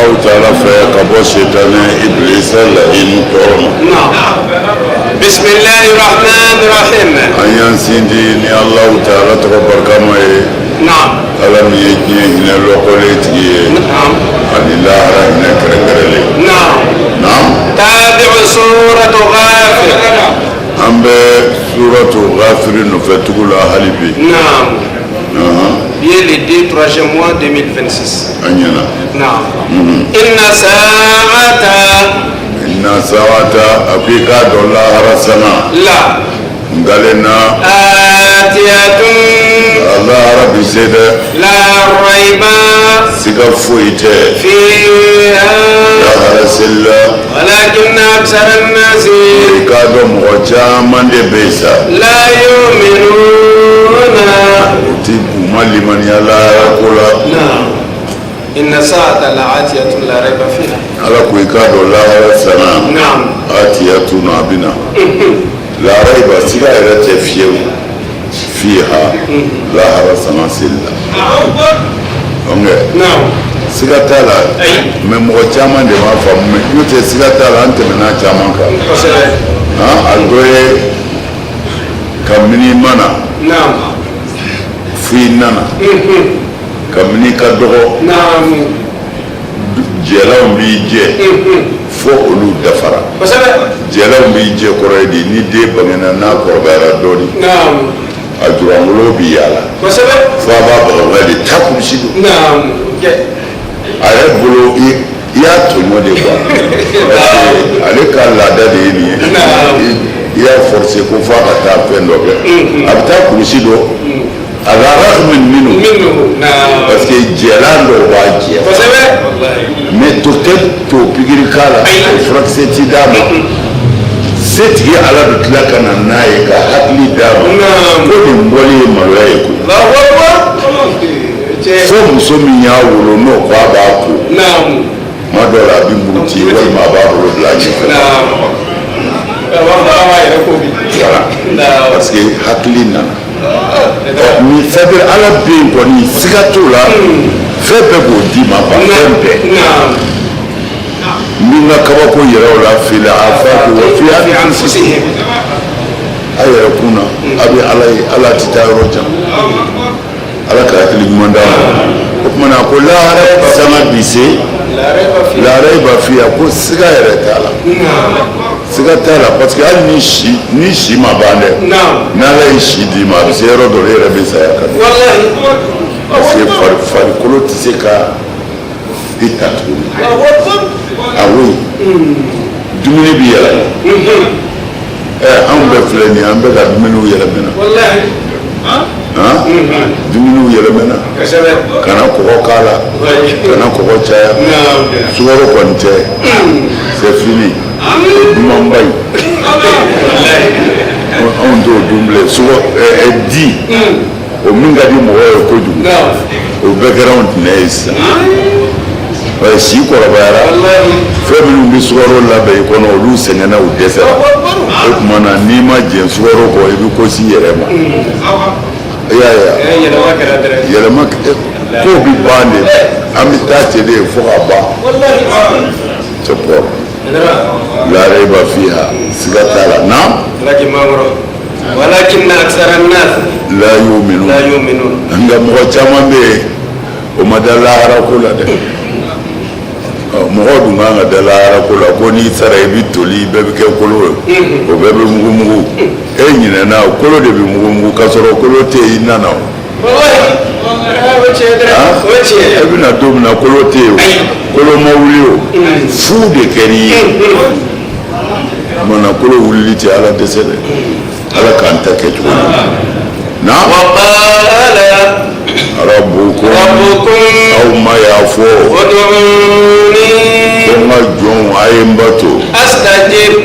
Alahu taala fɛ ka bɔ sitanɛ ibilisa laɲini tɔɔrɔ ma. نعم بسم الله الرحمن الرحيم. An y'an sinsin ni Alahu taala tɔgɔ barikama ye. نعم. Ala min ye diɲɛ hinɛ lɔkɔlen tigi ye نعم. ani lahara hinɛ kɛrɛnkɛrɛnlen. نعم. Naam. تابع سورة غافر. An bɛ suratu Ghafiri nɔfɛ tugu la hali bi. نعم. Bien le 2 3e mois 2026. An ɲɛna. نعم إن ساعة Inna saata, a ko i k'a dɔn lahara sanga لا nkalenna. آتية. Lahara bi se dɛ. لا ريب Siga foyi tɛ فيها. lahara selila. ولكن أكثر الناس I k'a dɔn mɔgɔ caman de bɛ yen sa لا يؤمنون. U ti u ma limaniya lahara ko la. نعم إن الساعة لآتية لا ريب فيها. Ala ko i k'a dɔn lahara sanga نعم. آتية, a bɛ na, لا ريب, siga yɛrɛ tɛ fiyewu, فيها, lahara sanga selila ɔnkɛ. نعم. Siga t'a la. Ayi. Mɛ mɔgɔ caman de b'a faamu, mɛ n'o tɛ, siga t'a la, an tɛmɛna caman kan. Kosɛbɛ. Han, a dɔ ye kabini i ma na نعم. fo i nana, kabini i ka dɔgɔ, نعم. jɛlanw b'i jɛ fo olu dafara. Kosɛbɛ. Jɛlanw b'i jɛ kɔrɔ ye di? Ni den bangena, n'a kɔrɔbayara dɔɔni, نعم. a jurangolo bi yaala Kosɛbɛ. fo a b'a bagabaga de taa kulusi don. نعم. A yɛrɛ bolo i y'a tɔɲɔ de quoi, parce que ale ka laada de ye nin ye. I y'a forcer ko f'a ka taa fɛn dɔ kɛ, a bɛ taa kulusi don على الرغم منه. منه نعم. Parce que jɛlan dɔw b'a jɛ. Kosɛbɛ wallahi. Mais docteur t'o pikiri k'a la, o furakisɛ ti d'a ma. Setigi Ala bɛ tila ka na n'a ye ka hakili d'a ma ko nin bɔli ye maloya ye koyi. الله أكبر. Fo muso min y'a wolo, n'o ko a b'a ko, نعم. tuma dɔw la a bɛ muruti walima a b'a bolo bila a ɲɛfɛ. نعم Voilà. نعم. Parce que hakili nana ɔ ni c'est à dire Ala bɛ yen kɔni, siga t'o la, fɛn bɛɛ b'o d'i ma quoi, fɛn bɛɛ. نعم. N bɛ n ka kabako yɛrɛ o la في الآفاق وفي في أنفسهم. A yɛrɛ kun na, a bɛ Ala ye, Ala ti taa yɔrɔ jan. Ala ka hakili ɲuman d'a ma. O tuma na ko lahara sanga bi se. لا ريب فيه. لا ريب فيها, ko siga yɛrɛ t'a la. نعم. Siga t'a la, parce que hali ni si ma ban dɛ, نعم. n'Ala ye si d'i ma, a bɛ se yɔrɔ dɔ la, e yɛrɛ bɛ saya ka na, والله. parce que farikolo tɛ se ka i ta tuguni. الله أكبر. Ah oui, dumuni bi yɛlɛma. Ɛ, anw bɛɛ filɛ nin ye, an bɛ ka dumuniw yɛlɛmɛna. والله. Han, dumuniw yɛlɛmɛna. Kosɛbɛ. Kana kɔgɔ k'a la, kana kɔgɔ caya. نعم. Sukaro kɔni tɛ, c'est fini. O dumanba in, anw t'o dun bilen. Sukaro ɛ ɛ di o min ka di mɔgɔw ye kojugu, نعم. o bɛɛ kɛra anw tɛnɛ ye sisan. Ɛ, si kɔrɔbayara. والله. Fɛn minnu bɛ sukaro labɛn i kɔnɔ, olu sɛgɛnna, u dɛsɛra. O tuma na n'i ma jɛn sukaro kɔ, i bɛ ko s'i yɛrɛ ma. I y'a ye wa? Yɛlɛma kɛra dɛrɛ. Yɛlɛma ko bi ban de, an bɛ taa ten de fo ka ban. والله. C'est pour لا ريب فيها, siga t'a la. نعم. لكن ما مرة ولكن أكثر الناس لا يؤمنون. لا يؤمنون. Nka mɔgɔ caman bɛ yen, o ma da lahara ko la dɛ. Ɔ, mɔgɔw dun kan ka da lahara ko la, ko n'i sara i bɛ toli, bɛɛ bɛ kɛ kolo ye, o bɛɛ bɛ mugumugu. E ɲinɛna, kolo de bɛ mugumugu k'a sɔrɔ kolo tɛ yen, i nana o. والله o tiɲɛ dɛ. Han? O ye tiɲɛ. E bɛna don min na, kolo tɛ yen o, kolo ma wuli o, fu de kɛr'i ye. Kumana kolo wulili tɛ Ala dɛsɛ dɛ. Ala k'an ta kɛ cogo di na? وقال ربكم ربكم aw ma y'a fɔ ادعوني ko n ka jɔnw, a ye n bato أستجب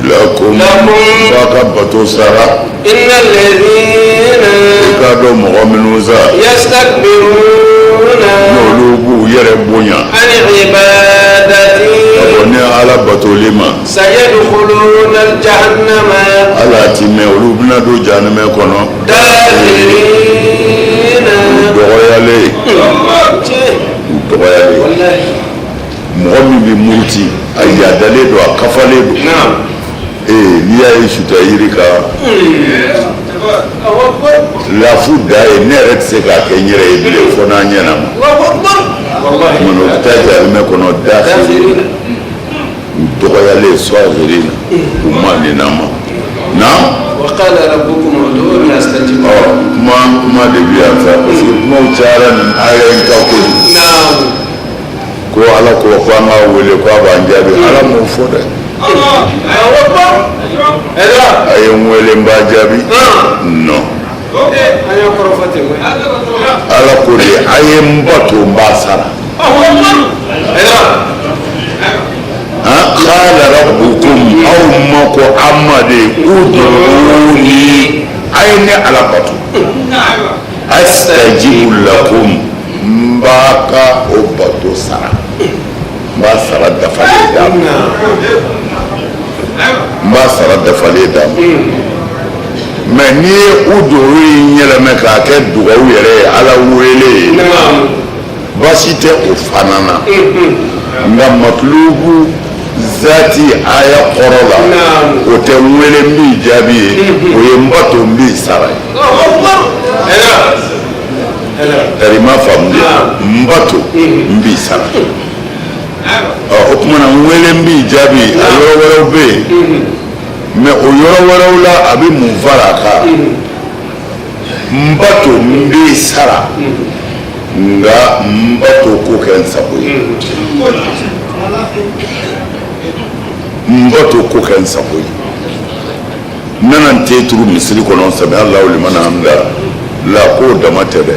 لكم لكم. B'a ka bato sara. إن الذين I k'a dɔn mɔgɔ minnu sa يستكبرون n'olu b'u yɛrɛ bonya عن عبادتي ka bɔ ne Ala batoli ma, سيدخلون الجهنم ala ti mɛn, olu bɛna don jahanamɛ kɔnɔ داخرين. U dɔgɔyalen, u dɔgɔyalen. والله. Mɔgɔ min bɛ muruti, a yadalen don, a kafalen don. Ee, n'i y'a ye suta yiri kan, lafu da ye, ne yɛrɛ tɛ se k'a kɛ n yɛrɛ ye bilen fo n'a ɲɛna ma. Kumana o bɛ taa jahanamɛ kɔnɔ, dakhirina, u dɔgɔyalen, saghirina, u maninama na. Ɔ, kuma kuma de bɛ yan sa, parce que kumaw cayara nin aya in kan kojugu. Ko Ala ko ko an k'a wele ko a b'an jaabi, Ala m'o fɔ dɛ. A ye n wele, n b'a jaabi, non. Ala ko de a ye n bato, n b'a sara. Qala rabbukum, aw ma ko an ma de, ud'uni, a ye ne Ala bato, astajibu lakum, n b'a ka o bato sara, n b'a sara dafalen d'a ma, n b'a sara dafalen d'a ma. Mais n'i ye ud'u in yɛlɛmɛ k'a kɛ dugawu yɛrɛ ye, Ala wele ye, baasi tɛ o fana na. Nka matulubu zati aya kɔrɔ la, o tɛ n wele n b'i jaabi ye, o ye n bato, n b'i sara ye. Tari ma faamu de, n bato, n b'i sara. Ɔ, o tuma na, n wele, n b'i jaabi, a yɔrɔ wɛrɛw bɛ yen. Mais o yɔrɔ wɛrɛw la, a bɛ mun fara a kan? N bato, n b'i sara, nka n bato ko kɛ n sago ye, n bato ko kɛ n sago ye. N nana n ten turu misiri kɔnɔ, sami Alahu liman hamida la, k'o dama tɛ dɛ.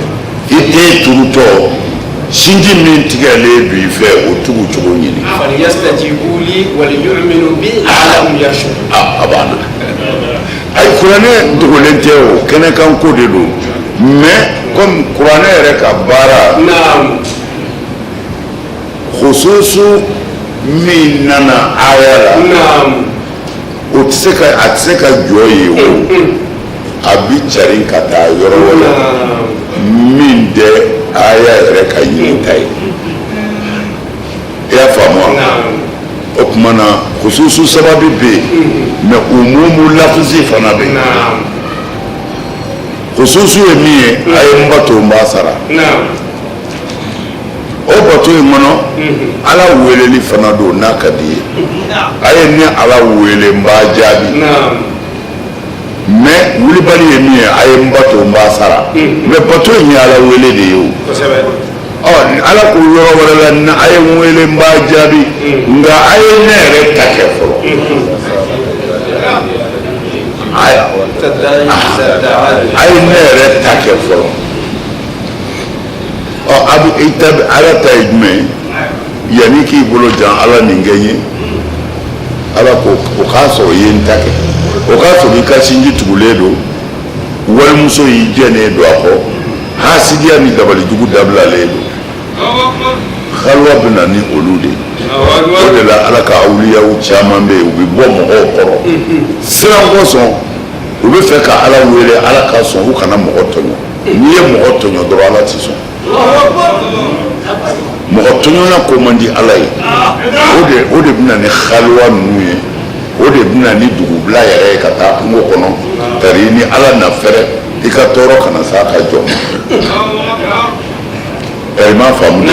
I ten turutɔ, sinji min tigɛlen don i fɛ, o tugu cogo ɲini. A banna. Ayi, kuranɛ dogolen tɛ, o kɛnɛkan ko de don. Mais comme kuranɛ yɛrɛ ka baara khususu min nana aya la, o tɛ se ka, a tɛ se ka jɔ yen, o a bi carin ka taa yɔrɔ wɛrɛ min tɛ aya yɛrɛ ka ɲini ta ye. I y'a faamu wa? O tuma na, khususu sababi bɛ yen, mais umumu lafuzi fana bɛ yen. Khususu ye min ye, a ye n bato, n b'a sara. O bato in kɔnɔ, Ala weleli fana don n'a ka di ye. A ye ne Ala wele, n b'a jaabi. Mais wulibali ye min ye, a ye n bato, n b'a sara. Mais bato in ye Ala wele de ye. O ɔ, Ala ko yɔrɔ wɛrɛ la, na a ye n wele, n b'a jaabi, nka a ye ne yɛrɛ ta kɛ fɔlɔ. A ye ne yɛrɛ ta kɛ fɔlɔ. Ɔ, a bɛ i ta, Ala ta ye jumɛn ye? Yanni k'i bolo jan Ala nin kɛ n ye, Ala ko o k'a sɔrɔ i ye n ta kɛ, o k'a sɔrɔ i ka sinji tugulen don, walimuso y'i jɛnnen don a kɔ, hasidiya ni dabalijugu dabilalen don. Xaluwa bɛ na ni olu de ye. O de la, Ala ka awuliyaw caman bɛ yen, u bɛ bɔ mɔgɔw kɔrɔ siran kosɔn. U bɛ fɛ ka Ala wele, Ala ka sɔn, u kana mɔgɔ tɔɲɔ. N'i ye mɔgɔ tɔɲɔ dɔrɔn, Ala ti sɔn. Mɔgɔ tɔɲɔna ko man di Ala ye. O de bɛ na ni xaluwa ninnu ye, o de bɛ na ni dugubila yɛrɛ ye, ka taa kungo kɔnɔ tari ni Ala na fɛrɛ i ka tɔɔrɔ kana s'a ka jɔ ma. I m'a faamu?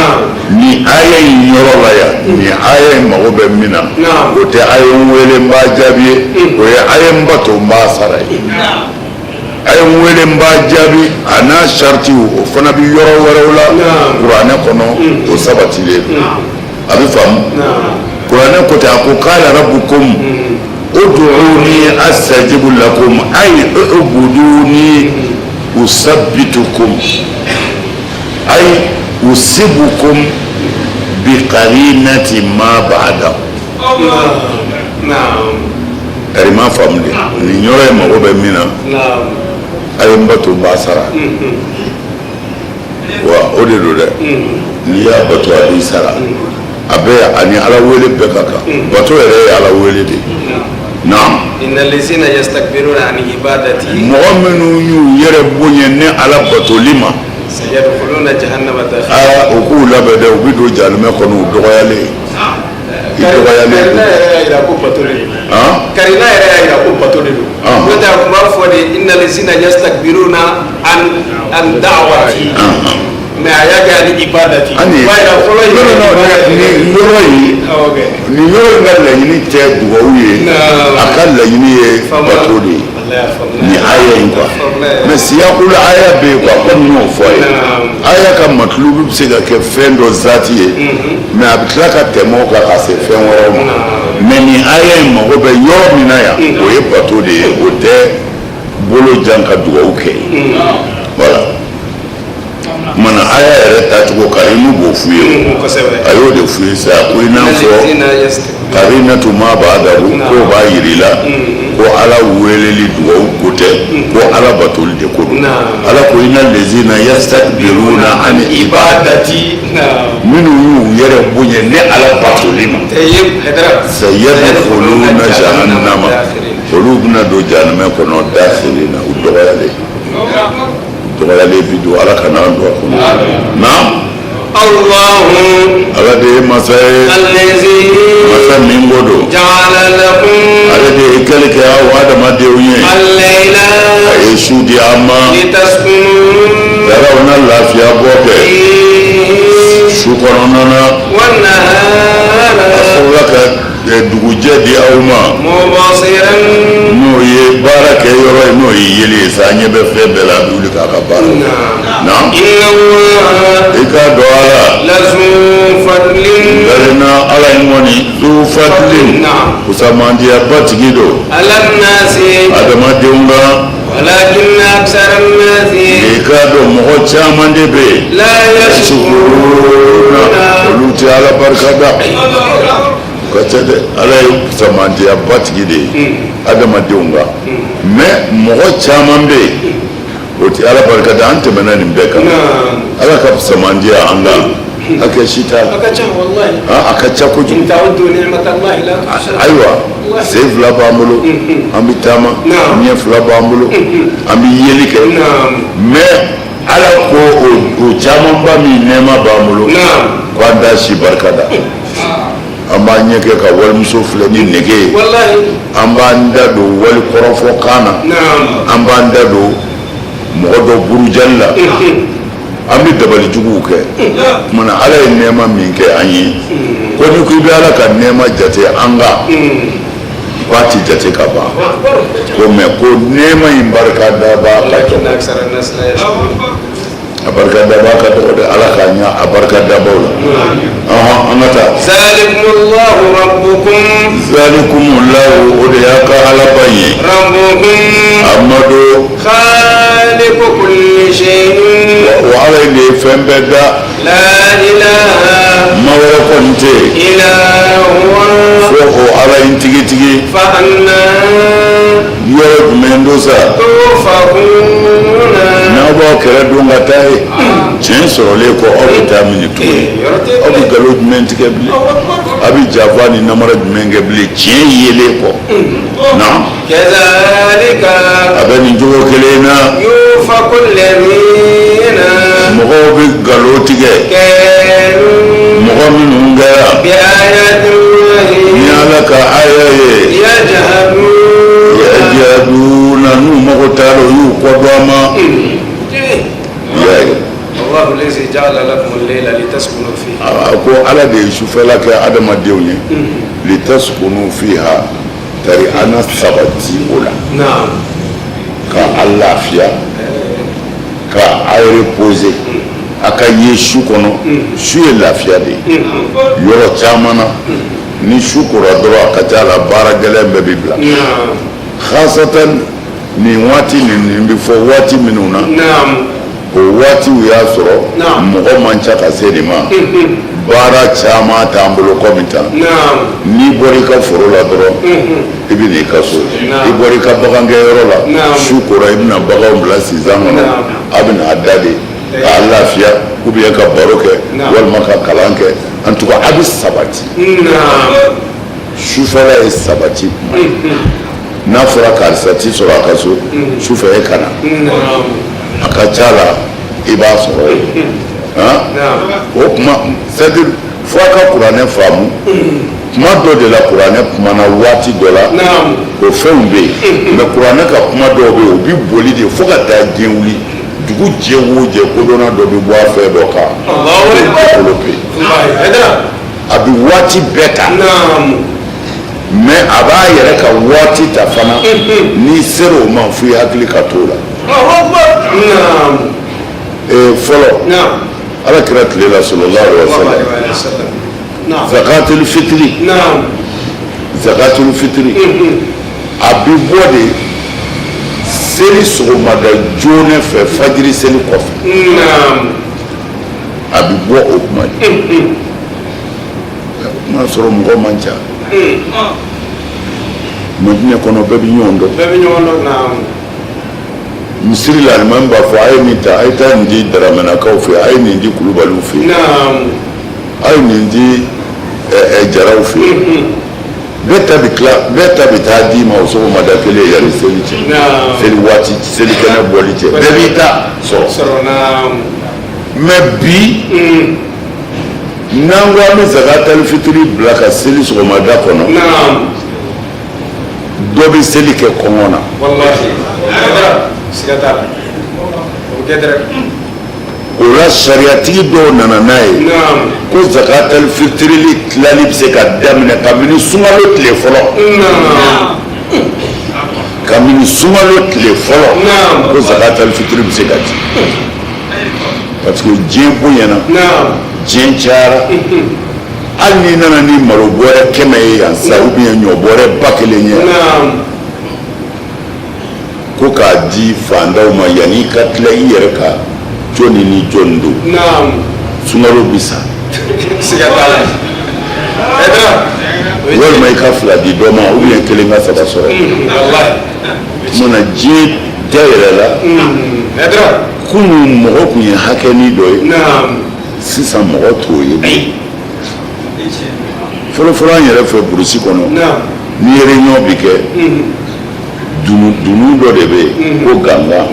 Ni aya in yɔrɔ la yan, ni aya in mago bɛ min na, o tɛ a ye n wele, n b'a jaabi ye, o ye a ye n bato, n b'a sara ye. A ye n wele, n b'a jaabi, a n'a saritiw, o fana bɛ yɔrɔ wɛrɛw la kuranɛ kɔnɔ, o sabatilen don. A bɛ faamu? Kuranɛ ko ten, a ko qala rabbukum ud'uni astajibu lakum, ay ubuduni usabbitukum, ay usibukum biqarinati ma ba'da. Tari m'a faamu de, nin yɔrɔ in mago bɛ min na, a ye n bato, n b'a sara. Wa o de don dɛ, n'i y'a bato, a b'i sara. A bɛɛ ani Ala wele bɛɛ ka kan. Bato yɛrɛ ye Ala wele de ye. Naam. Innallazina yastakbiruna an ibadati. Mɔgɔ minnu y'u yɛrɛ bonya ne Ala batoli ma, sayadkhuluna jahannama dakhira. Aa, u k'u labɛn dɛ, u bɛ don jahanamɛ kɔnɔ u dɔgɔyalen. I dɔgɔyalen. Karina yɛrɛ y'a jira ko bato de don. Karina yɛrɛ y'a jira ko bato de don. N'o tɛ, a tun b'a fɔ de inna lazina yastakbiruna an da'wati, mais a y'a kɛ ani ibadati. Ani O b'a jira fɔlɔ non, non, non, nin yɔrɔ in, Awɔ kɛ. nin yɔrɔ in ka laɲini tɛ dugawu ye. Non. A ka laɲini ye bato de ye. Wallahi, a faamuna. Nin aya in quoi. Faamuna yɛrɛ. Mais siyakul aya bɛ yen quoi, komi n y'o fɔ a ye. Aya ka matulubu bɛ se ka kɛ fɛn dɔ zati ye, mais a bɛ tila ka tɛmɛ o kan ka se fɛn wɛrɛw ma. Mais nin aya in mago bɛ yɔrɔ min na yan, o ye bato de ye, o tɛ bolo jan ka dugawu kɛ ye. Voilà, kumana aya yɛrɛ tacogo, karinu b'o f'u ye. A y'o de f'u ye sa ko i n'a fɔ Lazina yastakbiruna. Karinatu ma ba'dahu, k'o b'a yir'i la ko Ala weleli dugawu ko tɛ, ko Ala batoli de ko don. Ala ko inna lezina yastakbiruna an ibadati, minnu y'u yɛrɛ bonya ne Ala batoli ma, Tayyib Haidara. Sayadkhuluna jahannama, olu bɛna don jahanamɛ kɔnɔ, dakhirina, u dɔgɔyalen, dɔgɔyalen bi don. Ala kana an don a kɔnɔ. Naam. Allahu Ala de ye masa ye, allazi masa min ko don, ja'ala lakum ale de ye kɛli kɛ aw adamadenw ye, al-layla a ye su di an ma litaskunu yala u na lafiya bɔ kɛ fihi su kɔnɔna na, wan-nahara a sɔrɔla ka dugujɛ di aw ma, mubsiran. N'o ye baara kɛ yɔrɔ ye, n'o ye yeli ye sa, an ɲɛ bɛ fɛn bɛɛ la, a bɛ wuli k'a ka baara kɛ. Naam. Inna Allaha I k'a dɔn Ala lazu fadlin na Ala in kɔni zu fadlin, fusamandiyaba tigi don ala nasi adamadenw kan. Walakinna aksara nasi I k'a dɔn mɔgɔ caman de bɛ yen la yashkuruna. Olu tɛ Ala barika da ka ca dɛ. Ala ye fusamandiyaba tigi de ye adamadenw kan, mais mɔgɔ caman bɛ yen, o tɛ Ala barika da. An tɛmɛna nin bɛɛ kan. Ala ka fusamandiya an kan, hakɛ si t'a la. A ka ca wallahi. Ah, a ka ca kojugu. In ta'uddu ni'matallahi la tuhsuha. Ayiwa, sen fila b'an bolo, an bɛ taama. Ɲɛ fila b'an bolo, an bɛ yeli kɛ. Mais Ala ko o camanba min nɛɛma b'an bolo, ko an t'a si barika da. An b'an ɲɛ kɛ ka walimuso filɛ ni nege ye. An b'an da don wali kɔrɔfɔ kan na. An b'an da don mɔgɔ dɔ burujali la. An bɛ dabali juguw kɛ. Kumana Ala ye nɛɛma min kɛ an ye, ko n'i ko i bɛ Ala ka nɛɛma jate an kan, k'a ti jate ka ban ko. Mais ko nɛɛma in barika dabaa ka walakinna dɔgɔ. Aksara nasi la yashkurun. A barika dabaa ka dɔgɔ dɛ. Ala k'a ɲa a barika dabaw la. Ɔhɔn, an ka taa. Zalikumullahu rabbukum. Zalikumullahu, o de y'a ka Alaba ye. Rabbukum. Amadu. Khaliqu kulli shay'in. O Ala in de ye fɛn bɛɛ da. La ilaha Ma wɛrɛ kɔni tɛ yen illa huwa. fo o Ala in tigitigi. Fa anna Yɔrɔ jumɛn don sa tufakuna? N'aw b'aw kɛrɛ don ka taa ye, tiɲɛ sɔrɔlen kɔ, aw bɛ taa mini tuguni? Yɔrɔ tɛ. Aw bɛ nkalon jumɛn tigɛ bilen? A bɛ janfa ni namara jumɛn kɛ bilen tiɲɛ yelen kɔ? Na Kazalika a bɛ nin cogo kelen na yufaku alladhina mɔgɔw bɛ nkalon tigɛ, kanu mɔgɔ minnu kɛra bi ayati llahi ni Ala ka aya ye yajhadun. Yajaduna, n'u mago t'a la, u y'u kɔ don a ma, i y'a ye. Allahu allazi ja'ala lakum al-layla litaskunu fihi. A ko Ala de ye sufɛla kɛ adamadenw ye, litaskunu fiha, tari an na sabati o la, ka a lafiya, ka a reposer, a ka ye su kɔnɔ. Su ye lafiya de ye yɔrɔ caman na. Ni su kora dɔrɔn, a ka ca la, baara gɛlɛn bɛɛ bɛ bila, khasatan nin waati nin bɛ fɔ waati minnu na, o waatiw y'a sɔrɔ mɔgɔ man ca ka se nin ma, baara caman t'an bolo komi tan. N'i bɔra i ka foro la dɔrɔn, i bɛ n'i ka so. I bɔra i ka bagankɛyɔrɔ la, su kora, i bɛna baganw bila sizan kɔnɔ, a bɛna a da de k'a lafiya, ou bien ka baro kɛ, walima ka kalan kɛ. En tout cas, a bɛ sabati. Sufɛla ye sabati kuma ye. N'a fɔra karisa ti sɔrɔ a ka so sufɛ, e ka na, a ka ca la, i b'a sɔrɔ yen. Han, o kuma, c'est à dire fo a ka kuranɛ faamu. Kuma dɔ de la, kuranɛ kumana waati dɔ la, o fɛnw bɛ yen, mais kuranɛ ka kuma dɔw bɛ yen, u bɛ boli de fo ka taa diɲɛ wuli. Dugu jɛ o jɛ, kodɔnna dɔ bɛ bɔ a fɛn dɔ kan développer. A bɛ waati bɛɛ ta, mais a b'a yɛrɛ ka waati ta fana. N'i sera o ma, fo i hakili ka t'o la. Fɔlɔ, ala kira tile la, sallallahu alaihi wa sallam, zakatul fitiri, zakatul fitiri, a bɛ bɔ de seli sɔgɔmada joona fɛ, fajiri seli kɔfɛ, a bɛ bɔ o tuma de. O tuma sɔrɔ mɔgɔ man ca Madinɛ kɔnɔ, bɛɛ bɛ ɲɔgɔn dɔn. Bɛɛ bɛ ɲɔgɔn dɔn. Misiri la, alimami b'a fɔ: a ye nin ta, a ye taa nin di Daramɛnakaw fɛ, a ye nin di Kulubaliw fɛ, a ye nin di Jaraw fɛ. Bɛɛ ta bɛ tila, bɛɛ ta bɛ taa d'i ma o sɔgɔmada kelen yanni seli cɛ, seli waati, seli kɛnɛ bɔli cɛ, bɛɛ b'i ta sɔrɔ. Mais bi, n'an ko an bɛ zakatal fitiri bila ka seli sɔgɔmada kɔnɔ, dɔ bɛ seli kɛ kɔngɔ na. Walahi, siga t'a la, o bɛ kɛ dɛrɛ. O la, sariyatigi dɔw nana n'a ye ko zakatal fitirili tilali bɛ se ka daminɛ kabini sunkalo tile fɔlɔ, kabini sunkalo tile fɔlɔ, ko zakatal fitiri bɛ se ka di, parce que diɲɛ bonyana, diɲɛ cayara. Hali n'i nana ni malo bɔrɛ 100 ye yan sisan, ou bien ɲɔ bɔrɛ 1000 ye, ko k'a di fantanw ma, yanni i ka tila i yɛrɛ ka jɔnni ni jɔnni don, sunkalo bi sa. Siga t'a la. Walima i ka fila di dɔ ma, ou bien kelen ka saba sɔrɔ. Tuma na diɲɛ dayɛlɛla. Kunun, mɔgɔ tun ye hakɛni dɔ ye, sisan mɔgɔ t'o ye bilen. Fɔlɔfɔlɔ, an yɛrɛ fɛ burusi kɔnɔ, ni réunion bi kɛ, dunun dɔ de bɛ yen ko gangan.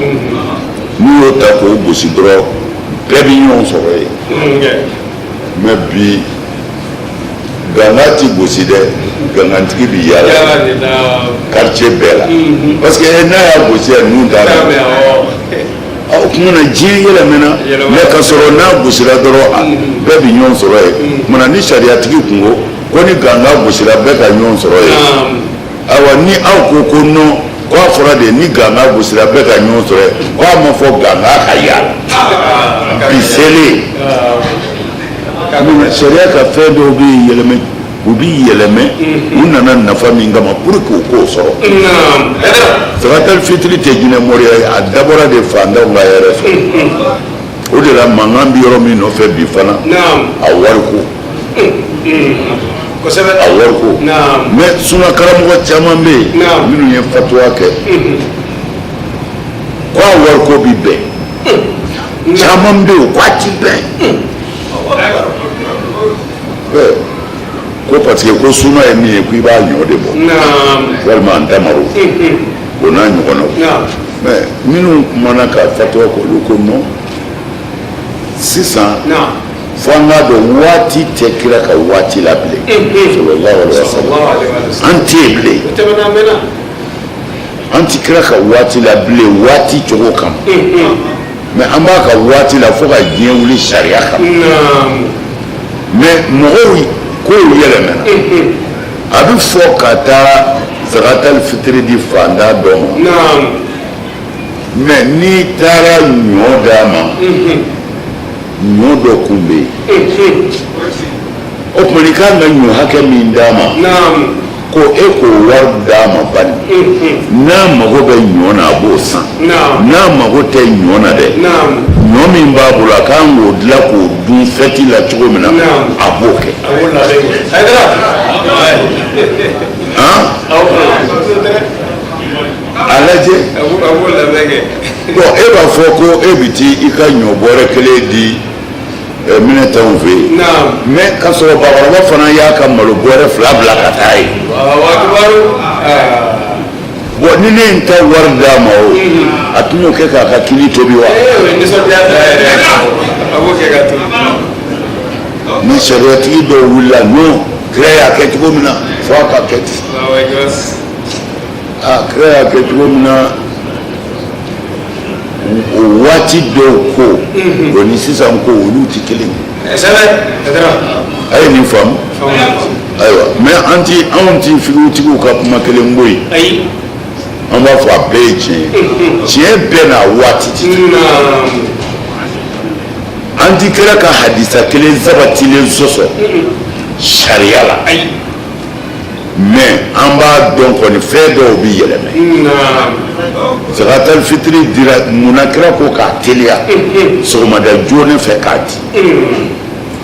N'u y'o ta k'o gosi dɔrɔn, bɛɛ bɛ ɲɔgɔn sɔrɔ yen. Mais bi, gangan ti gosi dɛ, gangantigi bi yaala quartier bɛɛ la, parce que n'a y'a gosi, a nun t'a mɛn. O tuma na, diɲɛ yɛlɛmɛna, mais ka sɔrɔ n'a gosira dɔrɔn, bɛɛ bi ɲɔgɔn sɔrɔ yen. Tuma ni sariyatigi kun ko ko ni gangan gosira, bɛɛ ka ɲɔgɔn sɔrɔ yen, ayiwa, ni aw ko ko non, ko a fɔra de ni gangan gosira, bɛɛ ka ɲɔgɔn sɔrɔ yen, ko a ma fɔ gangan ka yaala bi selen. Sariya ka fɛn dɔw bɛ yɛlɛmɛ, u bi yɛlɛmɛ, u nana nafa min kama pour que u k'o sɔrɔ. Zakatal fitiri tɛ jinɛ moriya ye, a dabɔra de fantanw ka hɛrɛ sɔrɔ. O de la, mankan bɛ yɔrɔ min nɔfɛ bi fana, a wariko, a wariko. Mais suna karamɔgɔ caman bɛ yen minnu ye fatuwa kɛ ko a wariko bi bɛn, caman bɛ yen ko a ti bɛn, ko parce que ko suna ye min ye, ko i b'a ɲɔ de bɔ walima an tamaro, o n'a ɲɔgɔnnaw. Mais minnu kumana ka fatuwa kɛ, olu ko non, sisan fo an k'a dɔn, waati tɛ kira ka waati la bilen, sallallahu alaihi wa sallam. An tɛ yen bilen, an tɛ kira ka waati la bilen waati cogo kama, mais an b'a ka waati la fo ka diɲɛ wuli sariya kama. Mais mɔgɔw kow yɛlɛmɛna. A bɛ fɔ ka taa zakatal fitiri di fantan dɔ ma, mais n'i taara ɲɔ d'a ma, ɲɔ dɔ kun bɛ yen. O tuma, n'i kan ka ɲɔ hakɛ min d'a ma, ko e k'o wari d'a ma bani, n'a mago bɛ ɲɔ na, a b'o san. N'a mago tɛ ɲɔ na dɛ, ɲɔ min b'a bolo, a kan k'o dilan k'o dun fɛti la cogo min na, a b'o kɛ. Han, a lajɛ. Bon, e b'a fɔ ko e bɛ t'i ka ɲɔ bɔrɛ kelen di minɛtanw fɛ yen, mais k'a sɔrɔ bakɔrɔba fana y'a ka malo bɔrɛ fila bila ka taa yen. Bon, ni ne ye n ta wari d'a ma, o a tun y'o kɛ k'a ka kini tobi wa? Ni sariyatigi dɔw wulila, non, Kira y'a kɛ cogo min na, fo a ka kɛ ten. Aa, kira y'a kɛ cogo min na, o waati dɔw ko o ni sisan ko, olu tɛ kelen ye. A ye nin faamu. Ayiwa, mais an ti, anw ti figutigiw ka kuma kelen bɔ yen. An b'a fɔ a bɛɛ ye tiɲɛ ye. Tiɲɛ bɛɛ n'a waati ti. An ti kira ka hadisa kelen sabatilen sɔsɔ sariya la, mais an b'a dɔn kɔni, fɛn dɔw bi yɛlɛmɛ. Zakatal fitiri dira munna? Kira ko k'a teliya sɔgɔmada joona fɛ k'a di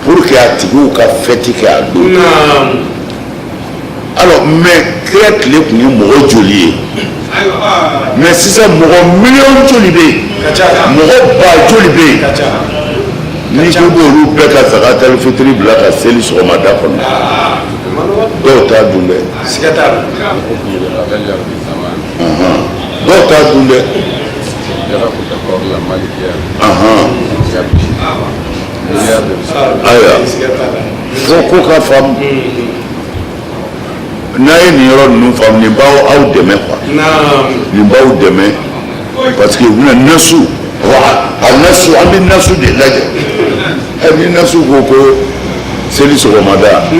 pour que a tigiw ka fɛti kɛ a don. Alors, mais kira tile tun ye mɔgɔ joli ye? Mais sisan mɔgɔ miliyɔn joli bɛ yen? Mɔgɔ ba joli bɛ yen? N'i ko b'olu bɛɛ ka zakatal fitiri bila ka seli sɔgɔmada kɔnɔ, dɔw t'a dun dɛ. Dɔw t'a dun dɛ. Ayiwa, fo ko ka faamu. N'a ye nin yɔrɔ ninnu faamu, nin b'aw aw dɛmɛ quoi, nin b'aw dɛmɛ, parce que u bɛna nasu a nasu, an bɛ nasu de lajɛ. Ɛ, ni nasu ko ko seli sɔgɔmada,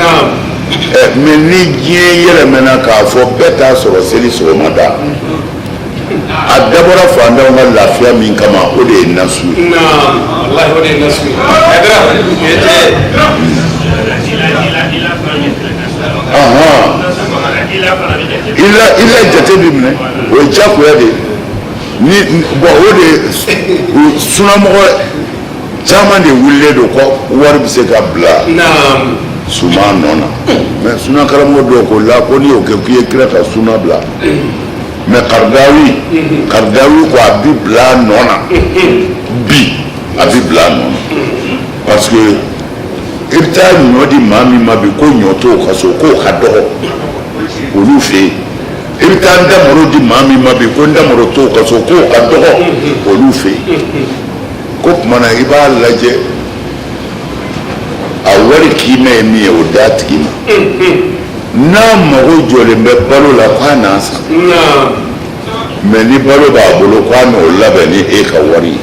ɛ, mais ni diɲɛ yɛlɛmɛna k'a fɔ bɛɛ t'a sɔrɔ seli sɔgɔmada, a dabɔra fantanw ka lafiya min kama, o de ye nasu ye. O de ye nasu ye. Ila jate bi minɛ, o ye diyagoya de ye. Ni bon, o de sunamɔgɔ caman de wulilen don ko wari bɛ se ka bila suman nɔ na, mais suna karamɔgɔ dɔw ko la ko n'i y'o kɛ k'i ye kira ka suna bila. Mais Karidawi ko a bi bila a nɔ na bi, a bi bila a nɔ na, parce que i bɛ taa ɲɔ di maa min ma bi ko ɲɔ t'o ka so, k'o ka dɔgɔ olu fɛ yen. I bɛ taa ntamaro di maa min ma bi ko ntamaro t'o ka so, k'o ka dɔgɔ olu fɛ yen. Ko tuma na i b'a lajɛ, a wari kiimɛ ye min ye, o d'a tigi ma. N'a mago jɔlen bɛ balo la, k'a n'a san, mais ni balo b'a bolo, k'a n'o labɛn ni e ka wari ye.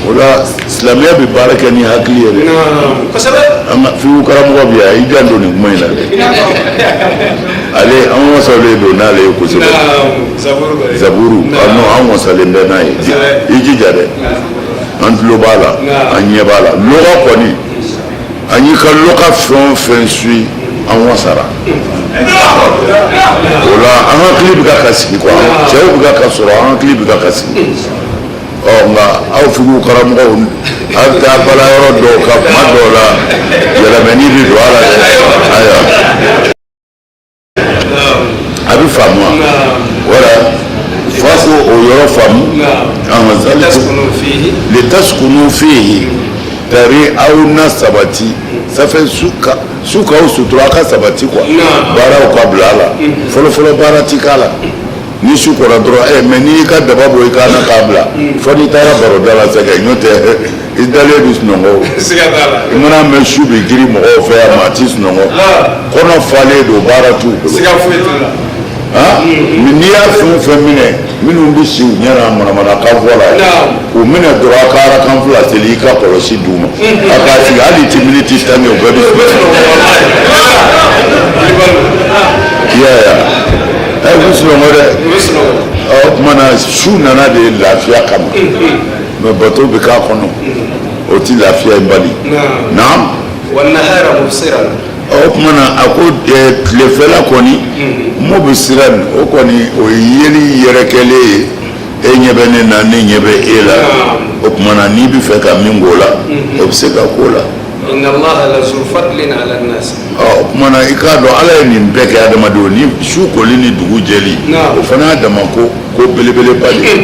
O la silamɛya bɛ baara kɛ ni hakili ye dɛ. An ka figu karamɔgɔ bɛ yan, i janto nin kuma in na dɛ. Ale, an wasalen don n'ale ye kosɛbɛ. Zaburu, non, an wasalen bɛ n'a ye. I jija dɛ, an tulo b'a la, an ɲɛ b'a la. Lɔgɔ kɔni, an y'i ka lɔgɔ fɛn o fɛn suit, an wasara o la. An hakili bɛ ka sigi quoi, cɛw bɛ ka sɔrɔ, an hakili bɛ ka sigi. Ɔ, nka aw figu karamɔgɔw, aw bɛ taa bala yɔrɔ dɔw kan, kuma dɔw la yɛlɛmɛni bɛ don a la dɛ. Ayiwa, a bɛ faamu wa? Wala fa ko o yɔrɔ faamu. Litaskunu fihi, tari aw na sabati safɛ su k'aw sutura, aw ka sabati quoi, baaraw ka bila a la. Fɔlɔfɔlɔ baara ti k'a la, ni su kora dɔrɔn. Ɛ, mais n'i y'i ka daba bɔ i kan na k'a bila, fo n'i taara baroda la sɛgɛ, n'o tɛ i dalen bɛ sunɔgɔ. I mana mɛn su bɛ girin mɔgɔw fɛ yan, maa ti sunɔgɔ, kɔnɔ falen don, baara t'u bolo. N'i y'a fɛn o fɛn minɛ, minnu bɛ si u ɲɛ na manamanakan fɔ la, k'u minɛ dɔrɔn, a ka arakan fila seli, i ka kɔlɔsi d'u ma, a k'a sigi hali ti miniti 10 kɛ, u bɛɛ bɛ sunɔgɔ. I y'a ye wa? Ɛ, u bɛ sunɔgɔ dɛ. O tuma na su nana de lafiya kama, mais bato bɛ k'a kɔnɔ, o ti lafiya in bali. Naam. O tuma na a ko tilefɛla kɔni mubsiran, o kɔni o ye yeli yɛrɛkɛlen ye. E ɲɛ bɛ ne na, ne ɲɛ bɛ e la. O tuma na n'i bɛ fɛ ka min k'o la, o bɛ se ka k'o la. O tuma na i k'a dɔn Ala ye nin bɛɛ kɛ adamadenw ni su koli ni dugu jɛli, o fana y'a dama ko ko belebeleba de ye.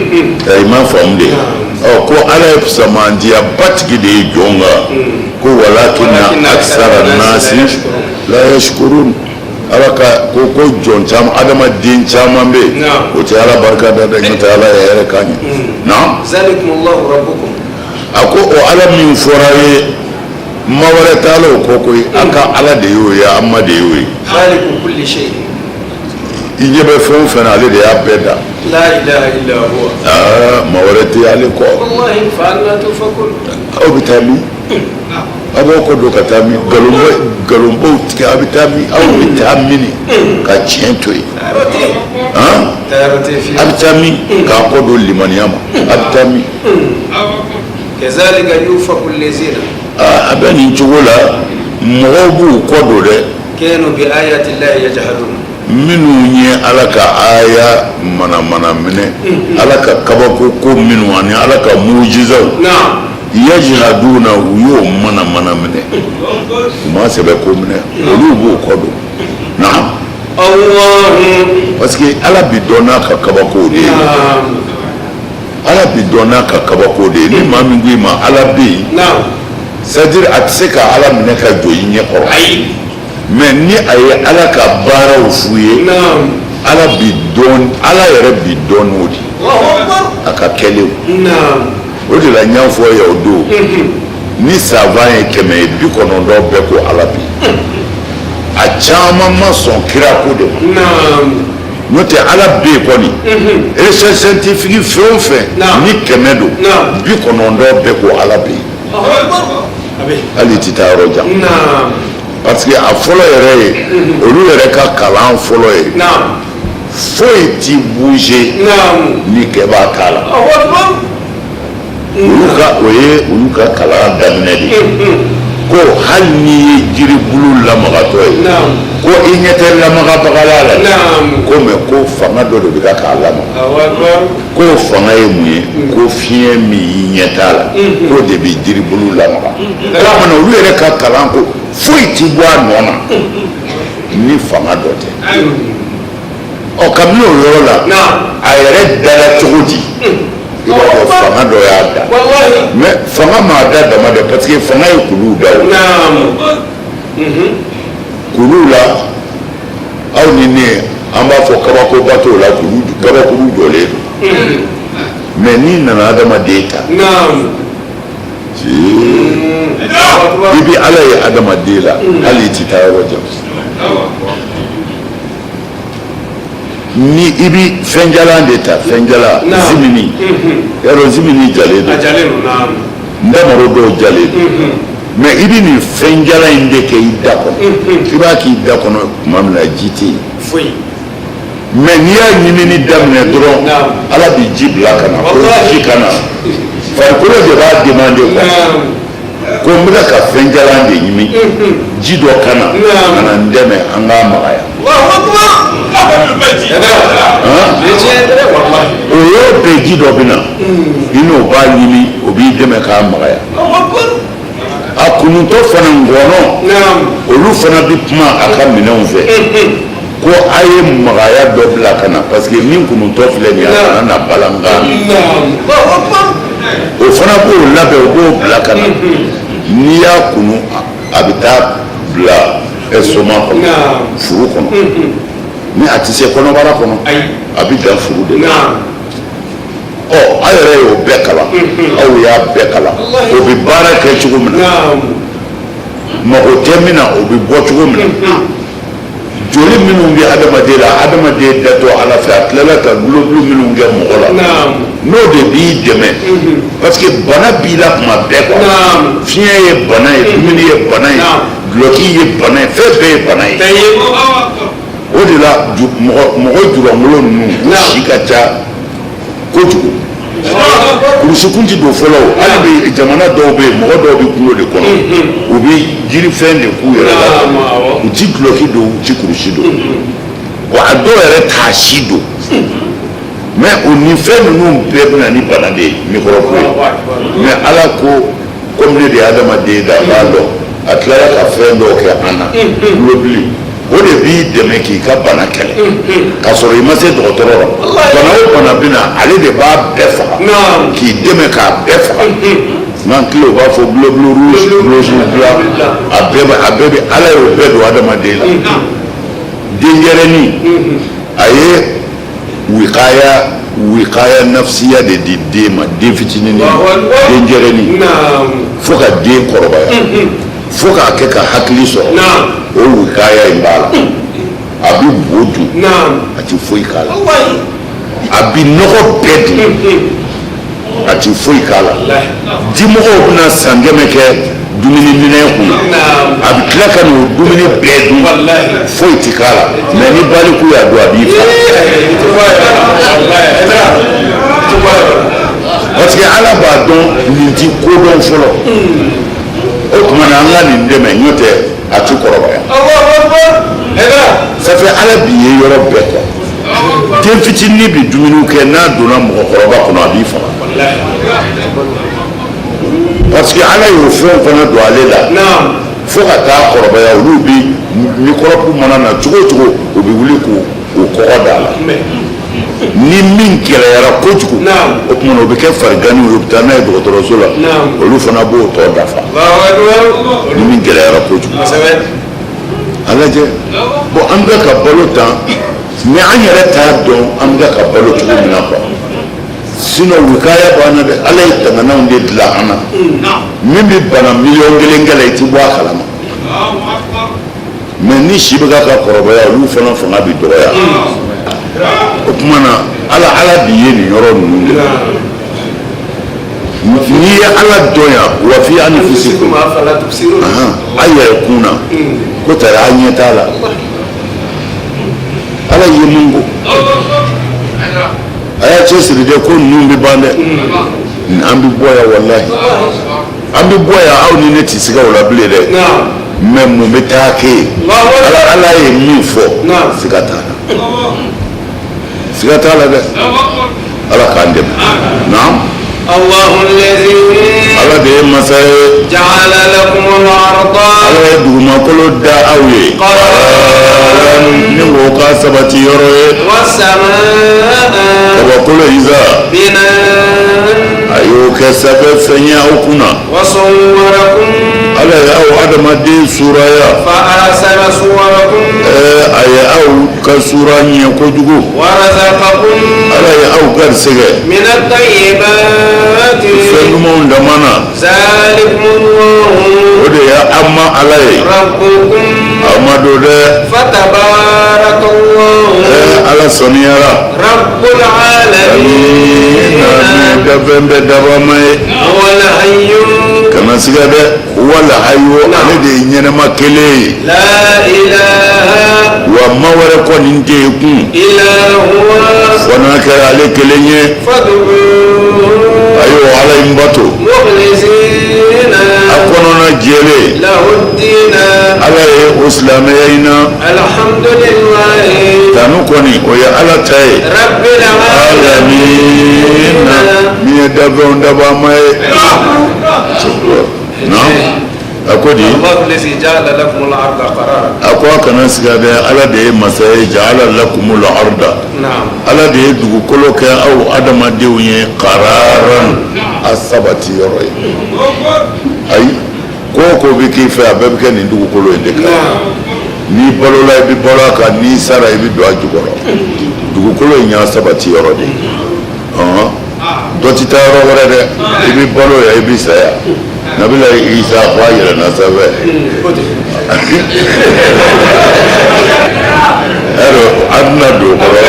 I m'a faamu de. Ɔ, ko Ala ye fisamantiya batigi de ye jɔn kan, ko walakina aksara nasi la yashkurun. Ala ka ko ko jɔn caman, adamaden caman bɛ yen, o tɛ Ala barika da dɛ, n'o tɛ Ala ye hɛrɛ k'an ye. Naam. A ko o Ala min fɔra ye Ma wɛrɛ t'a la o kɔ koyi, an ka Ala de y'o ye, an ma de y'o ye. Khaliqu kulli shay. I ɲɛ bɛ fɛn o fɛn na, ale de y'a bɛɛ da. La ilaha illa huwa. Aa, maa wɛrɛ tɛ ale kɔ. Wallahi, fa anna tufakun. Aw bɛ taa min? Aw b'aw kɔ don ka taa min? Nkalonba, nkalonbaw tigɛ, aw bɛ taa min? Aw bɛ taa min ka tiɲɛ to yen? Han, aw bɛ taa min k'a kɔ don limaniya ma? Aw bɛ taa min? Kazalika yufaku allazina. A bɛ nin cogo la, mɔgɔw b'u kɔ don dɛ. Kanu bi ayati llahi yajhadun. Minnu ye Ala ka aya manamana minɛ, Ala ka kabako ko minnu ani Ala ka mujizaw, yajhaduna, u y'o manamana minɛ, u ma sɛbɛ ko minɛ, olu b'u kɔ don. Naam. Allahu. Parce que Ala bi dɔn n'a ka kabako de ye. Ala bi dɔn n'a ka kabako de ye. Ni maa min ko i ma Ala bɛ yen, c'est à dire a tɛ se ka Ala minɛ ka jɔ i ɲɛ kɔrɔ. Ayi. Mais ni a ye Ala ka baaraw f'u ye, Ala bi dɔn, Ala yɛrɛ bi dɔn n'o de ye, a ka kɛlenw. O de la n y'a fɔ ye o don, ni savant ye 100 ye, 90 bɛɛ ko Ala bi. A caman ma sɔn kira ko de ma. N'o tɛ, Ala bɛ yen kɔni. Recherche scientifique fɛn o fɛn, ni 100 don, 90 bɛɛ ko Ala bɛ yen. Hali i tɛ taa yɔrɔ jan, parce que a fɔlɔ yɛrɛ ye, olu yɛrɛ ka kalan fɔlɔ ye, foyi ti bouger ni kɛbaa t'a la. Olu ka, o ye olu ka kalan daminɛ de ye, ko hali n'i ye jiribulu lamagatɔ ye, ko i ɲɛ tɛ lamagabagala la, ko mais ko fanga dɔ de bɛ ka k'a lamaga. K'o fanga ye mun ye? Ko fiɲɛ min i ɲɛ t'a la, k'o de bɛ jiribulu lamaga. K'a mana olu yɛrɛ ka kalan ko foyi ti bɔ a nɔ na ni fanga dɔ tɛ. Ɔ, kabini o yɔrɔ la, a yɛrɛ dala cogo di? I b'a fɔ fanga dɔ y'a da. Mais fanga m'a da dama dɛ, parce que fanga ye kuluw da. O kuluw la, aw ni ne, an b'a fɔ kabakoba t'o la, kulu kabakuru jɔlen don. Mais n'i nana adamaden ta, i bi Ala ye adamaden la, hali i ti taa yɔrɔ jan. Ni i bi fɛnjalan de ta, fɛnjalan zimini, yarɔ zimini jalen don, ntamaro dɔw jalen don, mais i bi nin fɛnjalan in de kɛ i da kɔnɔ. I b'a k'i da kɔnɔ tuma min na, ji tɛ yen. Mais n'i y'a ɲimini daminɛ dɔrɔn, Ala bi ji bila ka na, ko ji ka na. Farikolo de b'a demander quoi, ko n bɛna ka fɛnjalan de ɲimi, ji dɔ ka na, ka na n dɛmɛ an k'a magaya. O yɔrɔ bɛɛ, ji dɔ bɛ na, i n'o b'a ɲimi, o b'i dɛmɛ k'a magaya. A kunutɔ fana, ngɔnɔ, olu fana bɛ kuma a ka minɛnw fɛ ko a ye magaya dɔ bila ka na, parce que min kunutɔ filɛ nin ye, a kana na balangan. O fana b'o labɛn, o b'o bila ka na. N'i y'a kunu, a bɛ taa bila estomac kɔnɔ, furu kɔnɔ. Mais a tɛ se kɔnɔbara kɔnɔ, a bɛ dan furu de la. Ɔ, aw yɛrɛ y'o bɛɛ kalan, aw y'a bɛɛ kalan, o bɛ baara kɛ cogo min na, mago tɛ min na, o bɛ bɔ cogo min na. Joli minnu bɛ adamaden la, adamaden datɔ Ala fɛ, a tilala ka globule minnu kɛ mɔgɔ la, n'o de b'i dɛmɛ, parce que bana b'i la tuma bɛɛ quoi. Fiɲɛ ye bana ye, dumuni ye bana ye, dulɔki ye bana ye, fɛn bɛɛ ye bana ye. O de la mɔgɔ julankolo ninnu, u si ka ca kojugu. Kurusikun ti don fɔlɔ o. Hali bi, jamana dɔw bɛ yen, mɔgɔ dɔw bɛ kungo de kɔnɔ, u bɛ jirifɛn de k'u yɛrɛ la, u ti dulɔki don, u ti kurusi don wa, a dɔw yɛrɛ t'a si don. Mais o ni fɛn ninnu bɛɛ bɛ na ni bana de ye, microbe ye. Mais Ala ko komi ne de ye adamaden da, a b'a dɔn, a tilara ka fɛn dɔw kɛ an na, globule, o de b'i dɛmɛ k'i ka bana kɛlɛ k'a sɔrɔ i ma se dɔgɔtɔrɔ la. Bana o bana bɛ na, ale de b'a bɛɛ faga, k'i dɛmɛ k'a bɛɛ faga. N'an tile, u b'a fɔ globule rouge, globule blanc, a bɛɛ bɛ Ala y'o bɛɛ don adamaden la. Denyɛrɛnin, a ye wikaya nafsiya de di den ma, den fitinin, denyɛrɛnin, fo ka den kɔrɔbaya. Fo k'a kɛ ka hakili sɔrɔ, o wikaya in b'a la. A bɛ bo dun, a ti foyi k'a la. A bi nɔgɔ bɛɛ dun, a ti foyi k'a la. Dimɔgɔw bɛna san 100 kɛ dumuni minɛn kunna, a bɛ tila ka n'o dumuni bɛɛ dun, foyi ti k'a la. Mais ni baliku y'a dun, a b'i faga, parce que Ala b'a dɔn nin ti ko dɔn fɔlɔ. O tuma na, an ka nin dɛmɛ, n'o tɛ a ti kɔrɔbaya. Ça fait Ala b'i ye yɔrɔ bɛɛ quoi. Den fitinin bi dumuni kɛ, n'a donna mɔgɔkɔrɔba kɔnɔ, a b'i faga, parce que Ala y'o fɛn fana don ale la. Fo ka taa kɔrɔbaya, olu bi microbe mana na cogo o cogo, u bɛ wuli k'u kɔgɔ da la. Ni min gɛlɛyara kojugu, o tuma na o bɛ kɛ fariganni ye, u bɛ taa n'a ye dɔgɔtɔrɔso la, olu fana b'o tɔ dafa ni min gɛlɛyara kojugu. A lajɛ, bon, an bɛ ka balo tan, mais an yɛrɛ t'a dɔn an bɛ ka balo cogo min na quoi. Sinon wikaya b'an na dɛ. Ala ye tanganaw de dilan an na. Min bɛ bana 1,000,000 kɛlɛ, i ti bɔ a kalama. Mais ni si bɛ ka kɔrɔbaya, olu fana fanga bɛ dɔgɔya. O tuma na, Ala b'i ye nin yɔrɔ ninnu de la. N'i ye Ala dɔn yan, wa fi anfusikum, a yɛrɛ kun na ko tari a ɲɛ t'a la. Ala ye mun ko, a y'a cɛsiri dɛ, ko ninnu bɛ ban dɛ. An bɛ bɔ yan, walahi an bɛ bɔ yan. Aw ni ne tɛ siga o la bilen dɛ. Mais mun bɛ taa kɛ yen? Ala ye min fɔ, siga t'a la, siga t'a la dɛ. Ala k'an dɛmɛ. Naam. Ala de ye masa ye. Ala ye dugumakolo da aw ye ni k'o k'a sabati yɔrɔ ye. Kabakolo in sa, a y'o kɛ sanfɛ fɛn ye aw kunna. Ala ye aw adamaden suraya, a ye aw ka sura ɲɛ kojugu. Ala ye aw garisɛgɛ fɛn ɲumanw dama na. O de ye an ma Ala ye, aw ma don dɛ. Ala saniyara ka fɛn bɛɛ dabama ye. Kana siga dɛ, wala hayo, ale de ye ɲɛnɛma kelen ye, wa ma wɛrɛ kɔni tɛ yen kun fo n'a kɛra ale kelen ye. A y'o Ala in bato a kɔnɔna jɛlen. Ala ye o silamɛya in na tanu kɔni, o ye Ala ta ye, alamina, min ye dafɛnw dabama ye. Naam, a ko di? A ko a kana siga dɛ, Ala de ye masa ye. Jaala lakumul arda, Ala de ye dugukolo kɛ aw adamadenw ye qararan, a sabati yɔrɔ ye. Ayi, ko o ko bɛ k'i fɛ, a bɛɛ bɛ kɛ nin dugukolo in de kan. N'i balola, i bɛ balo a kan. N'i sara, i bɛ don a jukɔrɔ. Dugukolo in y'a sabati yɔrɔ de ye. Dɔ tɛ taa yɔrɔ wɛrɛ dɛ. I bɛ balo yan, i bɛ sa yan. Nabila Isa ko a yɛlɛnna sanfɛ. Ɛrɔ an tɛna don o kɔrɔ.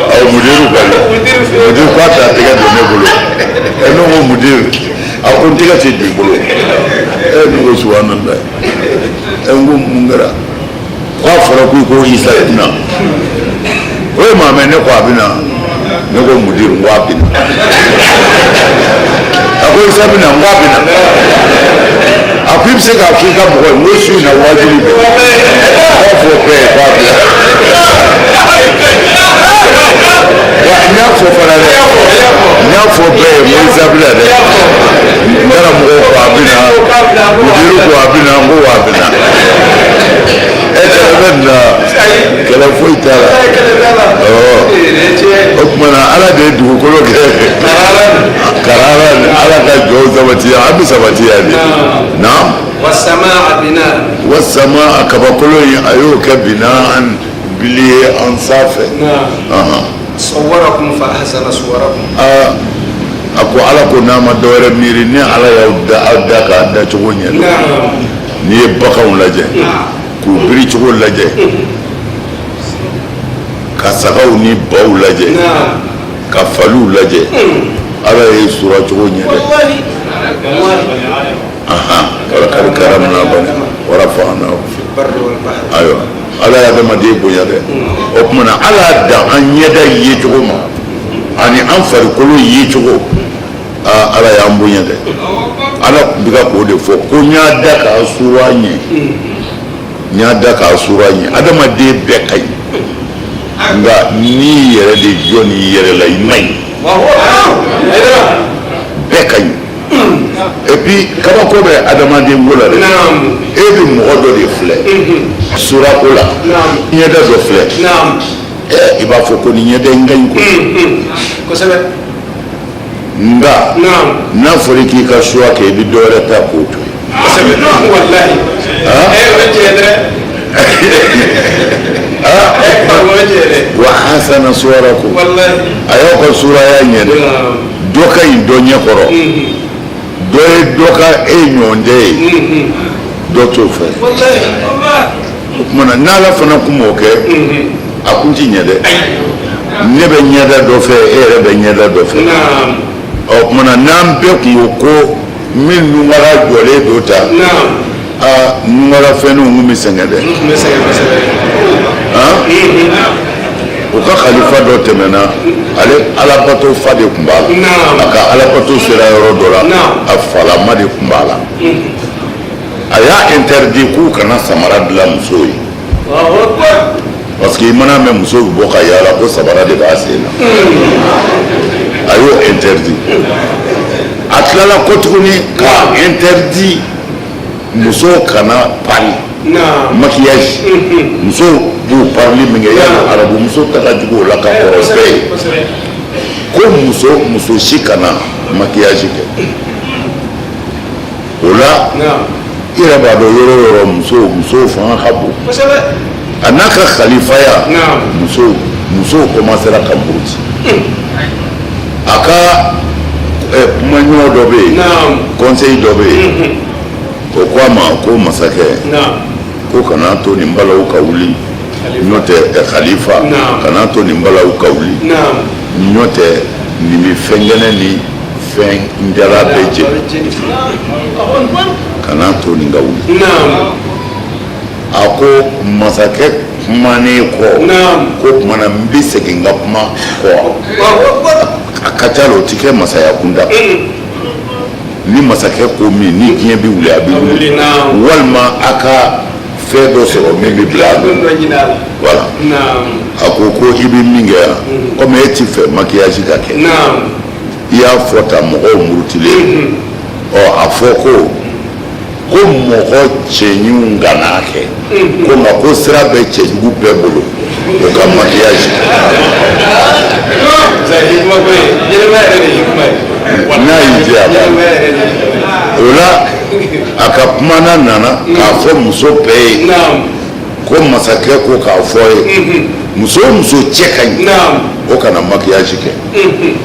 Ɔ, mudiru kɔni, mudiru k'a t'a tɛgɛ don ne bolo. Ɛ, ne ko mudiru, a ko n tɛgɛ tɛ don i bolo. Ɛ, ne ko subhanallah. Ɛ, n ko mun kɛra? K'a fɔra ko i ko Isa tɛna. O ye maa mɛn, ne ko a bɛ na. Ne ko mudiru, n ko a bɛ na. A ko Isa bɛ na, n ko a bɛ na. A ko i bɛ se k'a fɔ i ka mɔgɔ ye, n ko su in na waajuli bɛ. A b'a fɔ bɛɛ ye k'a bɛ na. Wa n y'a fɔ fana dɛ, n y'a fɔ bɛɛ ye, n ko Isa bɛ na dɛ. N karamɔgɔ ko a bɛ na, mudiru ko a bɛ na, n ko wa a bɛ na. Ɛ, kɛlɛ bɛ nin na, kɛlɛ foyi t'a la. O tuma na, Ala de ye dugukolo kɛ karara. Ala ka jɔnw sabati, an bɛ sabati yan de. Naam. Wasama, a kabakolo in, a y'o kɛ binaan, bili ye an sanfɛ. Aa, A ko Ala ko n'a ma dɔwɛrɛ miiri, ni Ala y'aw da, aw da k'a dacogo ɲɛ dɔn. N'i ye baganw lajɛ, k'u biricogo lajɛ, ka sagaw ni baw lajɛ, ka faliw lajɛ, Ala ye sura cogo ɲɛ dɛ. Walakad karamna bani warafa'na. Ayiwa, Ala ye adamaden bonya dɛ. O tuma na Ala y'a dan an ɲɛda yecogo ma ani an farikolo yecogo. Aa, Ala y'an bonya dɛ. Ala tun bɛ ka k'o de fɔ ko n y'a da k'a sura ɲɛ, n y'a da k'a sura ɲɛ. Adamaden bɛɛ ka ɲi, nka n'i yɛrɛ de jɔ n'i yɛrɛ la, i man ɲi. Bɛɛ ka ɲi. Et puis kabako bɛ adamaden ko la dɛ. E bɛ mɔgɔ dɔ de filɛ surako la, ɲɛda dɔ filɛ, i b'a fɔ ko nin ɲɛda in ka ɲi koyi. Kosɛbɛ. Nka n'a fɔra k'i ka choix kɛ, i bɛ dɔ wɛrɛ ta k'o to yen. Kosɛbɛ, walahi. O ye tiɲɛ dɛ. O ye tiɲɛ dɛ. Wa ahsana suwarakum. Walahi. A y'aw ka suraya ɲɛ dɛ. Dɔ ka ɲi dɔ ɲɛ kɔrɔ, dɔ ye dɔ ka e ɲɔgɔn tɛ ye, dɔ t'o fɛ. Walahi. O tuma na n'Ala fana kun m'o kɛ, a kun ti ɲɛ dɛ. Ne bɛ ɲɛda dɔ fɛ, e yɛrɛ bɛ ɲɛda dɔ fɛ. Ɔ tuma na n'an bɛɛ kun ko ko min nunkara jɔlen don ta, aa, nunkara fɛnninw kun bɛ sɛgɛn dɛ. N bɛ sɛgɛn kosɛbɛ. O ka khalifa dɔ tɛmɛna, ale alabato fa de tun b'a la. A ka alabato sera yɔrɔ dɔ la, a falama de tun b'a la. A y'a interdit k'u kana samara dilan musow ye, parce que i mana mɛn muso bɛ bɔ ka yaala ko samara de b'a sen na. A y'o interdit. A tilala ko tuguni k'a interdit musow kana pari, maquillage. Musow b'u parili min kɛ, yala arabu muso ta ka jugu o la ka kɔrɔ bɛɛ ye, ko muso si kana maquillage kɛ. O la, i yɛrɛ b'a dɔn, yɔrɔ o yɔrɔ musow fanga ka bon. A n'a ka khalifaya, musow commencera ka muruti. A ka kumaɲɔgɔn dɔ bɛ yen, conseil dɔ bɛ yen, o ko a ma ko masakɛ, ko kana to nin balawu ka wuli, n'o tɛ khalifa, kana to nin balawu ka wuli, n'o tɛ nin bɛ fɛn kɛnɛ ni fɛn jala bɛɛ jeni, kana to nin ka wuli. A ko masakɛ kumanen kɔ, ko tuma na n bɛ segin n ka kuma kɔ. A ka ca la, o ti kɛ masaya kunda. Ni masakɛ ko min, ni diɲɛ bɛ wuli, a bɛ wuli, walima a ka fɛn dɔ sɔrɔ min bɛ bila a nɔ. Voilà. A ko ko i bɛ min kɛ yan, komi e ti fɛ maquillage ka kɛ, i y'a fɔ tan, mɔgɔw murutilen. Ɔ, a fɔ ko mɔgɔ cɛɲiw kan'a kɛ ko, nka ko sira bɛ cɛjugu bɛɛ bolo o ka maquillage. N'a y'i diya, a b'a. O la, a ka kumana nana k'a fɔ muso bɛɛ ye ko masakɛ ko k'a fɔ ye, muso o muso cɛ ka ɲi, o kana maquillage kɛ,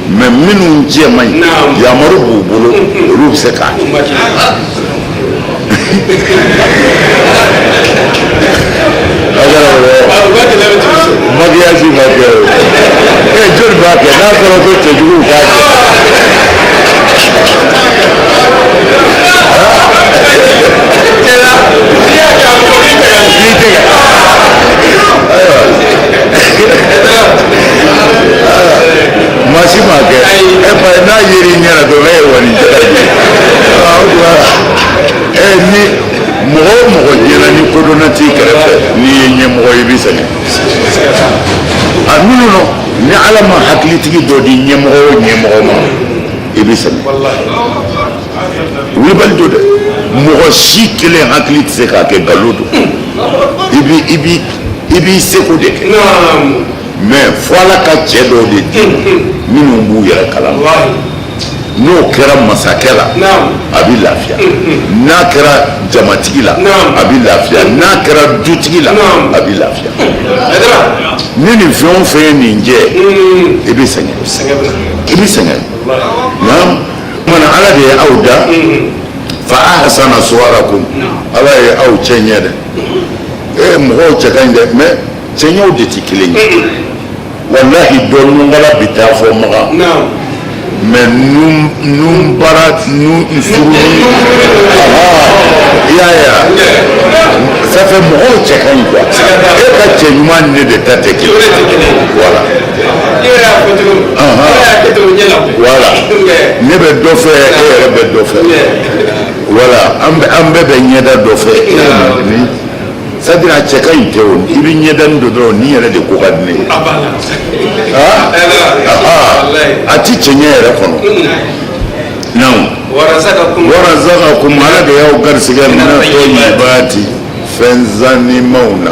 mais minnu cɛ man ɲi, yamaru b'u bolo, olu bɛ se k'a kɛ. Maquillage ma kɛ o, e joli b'a kɛ n'a fɔra ko cɛjuguw k'a kɛ? N'i tɛgɛ, ayiwa, maa si m'a kɛ. E fa ye, n'a yer'i ɲɛ na dɔrɔn, e ye wali jalaki. O tuma e ni mɔgɔ o mɔgɔ ɲɛna, ni kodɔnna t'i kɛrɛfɛ, n'i ye ɲɛmɔgɔ ye, i bɛ sɛgɛn. A minnu nɔ, ni Ala ma hakilitigi dɔ di ɲɛmɔgɔ o ɲɛmɔgɔ ma, i bɛ sɛgɛn. Wulibali don dɛ. Mɔgɔ si kelen hakili tɛ se k'a kɛ, nkalon don. I b'i seko de kɛ, mais fo Ala ka cɛ dɔw de di minnu b'u yɛrɛ kalama. N'o kɛra masakɛ la, a bɛ lafiya. N'a kɛra jamatigi la, a bɛ lafiya. N'a kɛra dutigi la, a bɛ lafiya. Ni nin fɛn o fɛn ye nin jɛ, i bɛ sɛgɛn, i bɛ sɛgɛn. Naam, mana ala de ye aw da, fa ahsana suwarakum, ala ye aw cɛ ɲɛ dɛ. Ee, mɔgɔw cɛ ka ɲi dɛ, mais cɛɲɛw de tɛ kelen ye. Walahi, dɔ nunkala bɛ taa fɔ Makan, mais nun bara nun surunni, i y'a ye wa? Ça fait mɔgɔw cɛ ka ɲi quoi. E ka cɛ ɲuman ni ne de ta tɛ kelen, voilà. Voilà, ne bɛ dɔ fɛ, e yɛrɛ bɛ dɔ fɛ, voilà, an bɛɛ bɛ ɲɛda dɔ fɛ. C'est à dire, a cɛ ka ɲi tɛ o, i bɛ ɲɛdani dɔ dɔrɔn, nin yɛrɛ de ko ka di ne ye. A ti cɛɲɛ yɛrɛ kɔnɔ. Naam, warazakakum, ala de y'aw garisigɛ mina tɔyibati, fɛn zanimaw na.